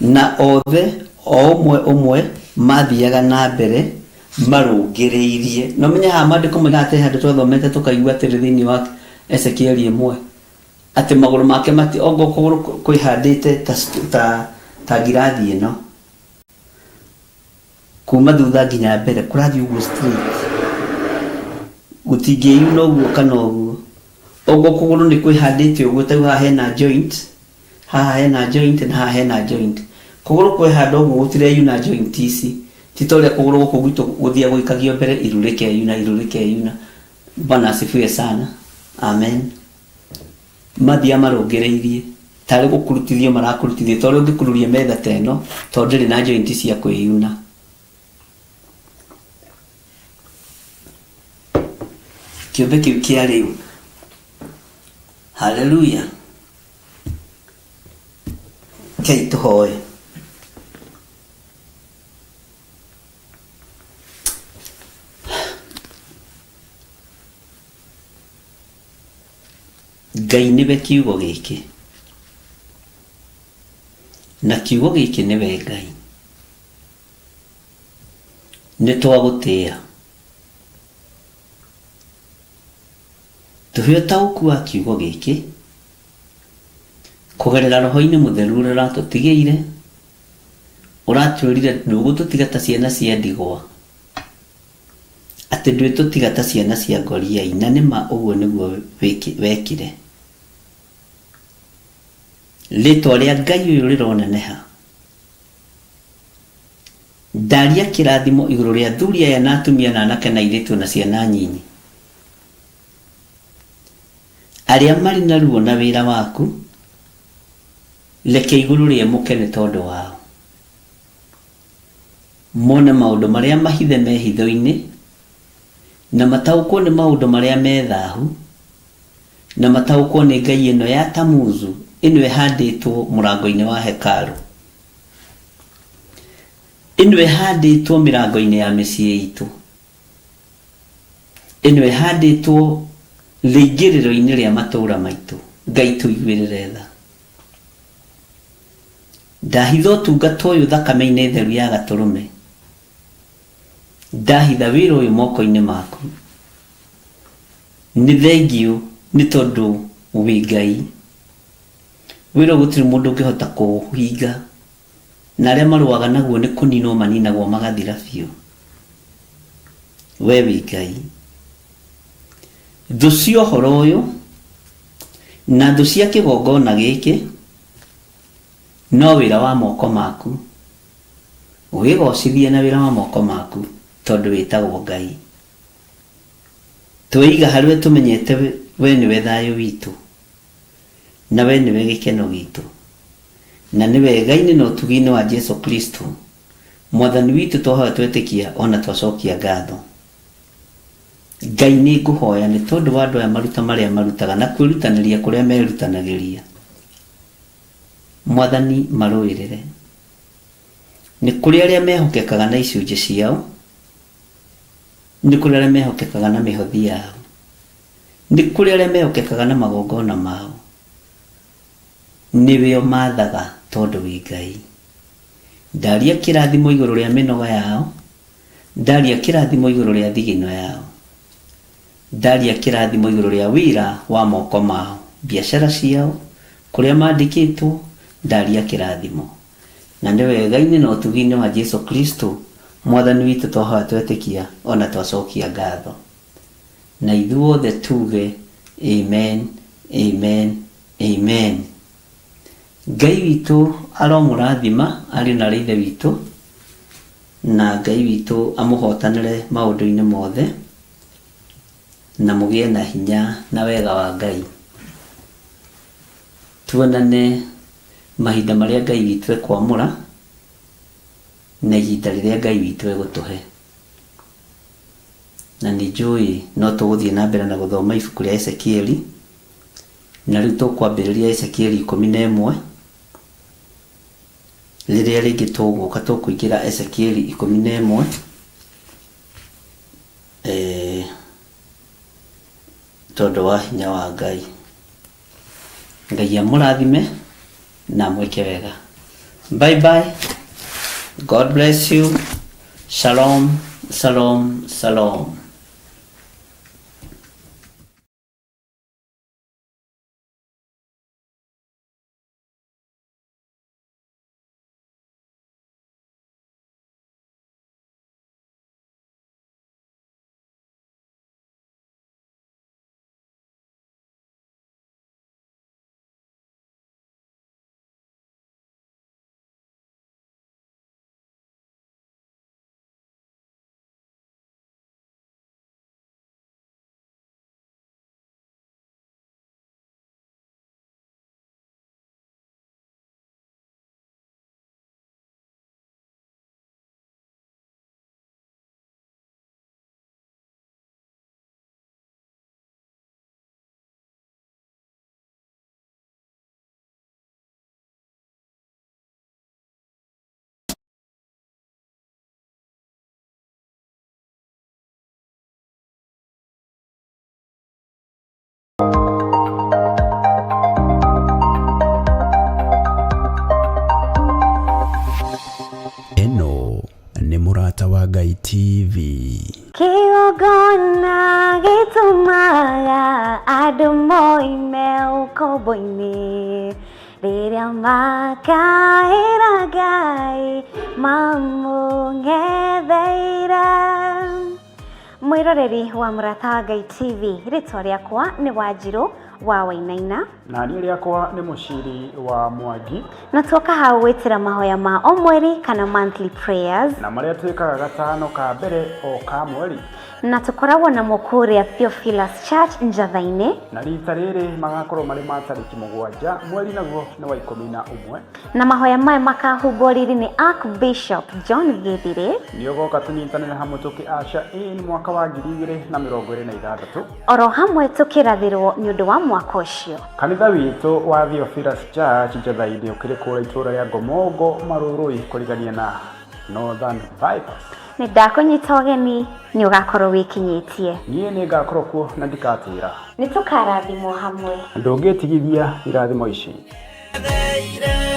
Na othe o ũmwe ũmwe maathiaga na mbere marũngĩrĩirie. Na ũmenye haha maandĩko moigaga atĩ handũ twathomete tũkaigua atĩrĩ thĩinĩ wa Ezekieli ĩmwe, atĩ magũrũ make mati ongo kũgũrũ kwĩhandĩte ta, ta, ta ngirathi ĩno kuma thutha nginya mbere kũrathiĩ ũguo straight, gũtingĩyuna ũguo kana ũguo. Ongo kũgũrũ nĩ kwĩhandĩte ũguo, ta rĩu haha hena joint, haha hena joint na haha hena joint. Kũgũrũ kwehanda ũguo gũtireyuna joint ici, ti ta ũrĩa kũgũrũ gũkũ gwitũ gũthiaga gũikagio mbere iru rĩkeyuna, iru rĩkeyuna. Bwana asifiwe sana. Amen. Mathiaga marũngĩrĩirie tarĩ gũkurutithio marakurutithio, ta ũrĩa ũngĩkururia metha ta ĩno tondũ ndĩrĩ na joint cia kwĩyuna. Kĩũmbe kĩu kĩa rĩu. Haleluya. Kei tũhoe. Ngai nĩwe kiugo gĩkĩ, na kiugo gĩkĩ nĩwe Ngai. Nĩ twagũtĩĩa. Tũhe ũtaũku wa kiugo gĩkĩ kũgerera Roho-inĩ Mũtheru ũrĩa ũratũtigĩire, ũratwĩrire ndũgũtũtiga ta ciana cia ndigwa. Atĩ ndwĩtũtiga ta ciana cia ngoriai, na nĩ ma ũguo nĩguo wekire. Rĩtwa rĩa Ngai ũyũ rĩroneneha. Ndaria kĩrathimo igũrũ rĩa athuri aya na atumia na anake na airĩtu na ciana nyinyi, arĩa marĩ na ruo na wĩra waku, reke igũrũ rĩemũke nĩ tondũ wao. Mone maũndũ marĩa mahithe me hitho-inĩ, na mataũkwo nĩ maũndũ marĩa me thahu, na mataũkwo nĩ ngai ĩno ya Tamuzu, ĩno ĩhandĩtwo mũrango-inĩ wa hekarũ, ĩno ĩhandĩtwo mĩrango-inĩ ya mĩciĩ itũ, ĩno ĩhandĩtwo rĩingĩrĩro-inĩ rĩa matũũra maitũ. Ngai tũiguĩrĩre tha. Ndahitha ũtungata ũyũ thakame-inĩ theru ya Gatũrũme. Ndahitha wĩra ũyũ moko-inĩ maku. Nĩ thengiũ nĩ tondũ wĩ Ngai. Wĩra ũyũ gũtirĩ mũndũ ũngĩhota kũũhinga, na arĩa marũaga naguo nĩ kũninwo maninagwo magathira biũ. We wĩ Ngai. Thũ cia ũhoro ũyũ na thũ cia kĩgongona gĩkĩ No wĩra wa moko maku. Wĩgocithie na wĩra wa moko maku, tondũ wĩtagwo Ngai. Tweiga harĩ we tũmenyete we nĩwe thayũ witũ, na we nĩwe gĩkeno gitũ, na nĩ wega-inĩ na ũtugi-inĩ wa Jesu Kristo, Mwathani witũ, twahoya twetĩkia ona twacokia ngatho. Ngai, nĩ ngũhoya nĩ tondũ wa andũ aya, maruta marĩa marutaga na kwĩrutanĩria kũrĩa merutanagĩria. Mwathani, marũĩrĩre. Nĩ kũrĩ arĩa mehokekaga na icunjĩ ciao, nĩ kũrĩ arĩa mehokekaga na mĩhothi yao, nĩ kũrĩ arĩa mehokekaga na magongona mao. Nĩwe ũmathaga tondũ wĩ Ngai. Ndaria kĩrathimo igũrũ rĩa mĩnoga yao, ndaria kĩrathimo igũrũ rĩa thigino yao, ndaria kĩrathimo igũrũ rĩa wĩra wa moko mao, biacara ciao, kũrĩa mandĩkĩtwo, ndaria kĩrathimo. Na nĩ wega-inĩ na ũtugi-inĩ wa Jesu Kristo Mwathani witũ, twahoya twetĩkia ona twacokia ngatho. Na ithuothe tuge amen, amen, amen. Ngai witũ aromũrathima arĩ na ithe witũ, na Ngai witũ amũhotanĩre maũndũ-inĩ mothe, na mũgĩe na hinya na wega wa Ngai. Tuonane mahinda marĩa Ngai witũ ekwamũra, na ihinda rĩrĩa Ngai witũ egũtũhe. Na nĩ njũĩ no tũgũthiĩ na mbere na gũthoma ibuku rĩa Ezekieli, na rĩu tũkwambĩrĩria Ezekieli 11. Rĩrĩa rĩngĩ tũgũka tũkũingĩra Ezekieli 11, tondũ wa hinya wa Ngai. Ngai amũrathime na amwĩke wega. Bye bye. God bless you. Shalom, shalom, shalom. Ĩno nĩ Mũrata wa Ngai TV. Kĩgongona gĩtũmaga andũ moime ũkombo-inĩ, rĩrĩa makaĩra Ngai mamũng'etheire. Mwĩroreri wa Mũrata wa Ngai TV, rĩtwa rĩakwa nĩ Wanjirũ wa Wainaina. Na niĩ rĩakwa nĩ Mũciri wa Mwangi. Na tuoka hau gwĩtĩra mahoya ma o mweri kana monthly prayers, na marĩa twĩkaga gatano ka mbere o ka mweri, na tũkoragwo namo kũrĩa Theophilus Church Njatha-inĩ. Na rita rĩrĩ magakorwo marĩ ma tarĩki 7, mweri naguo nĩ wa 11. Na mahoya maya makahumbwo riri nĩ Archbishop John Githire. Nĩ ũgoka tũnyitanĩre hamwe tũkĩ usher in mwaka wa 2026. Oro hamwe tũkĩrathĩrwo nĩ ũndũ wa mwaka ũcio. Kanitha witũ wa Theophilus Church Njatha-inĩ ũkĩrĩ kũrĩa itũũra rĩa Ngomongo, Marũrũi, kũrigania na Northern Bypass. Nĩ ndakũnyita ũgeni, nĩ ũgakorwo wĩkinyĩtie. Niĩ nĩ ngakorwo kuo na ndikatĩra. Nĩ tũkarathimwo hamwe. Ndũngĩtigithia irathimo ici. Theire.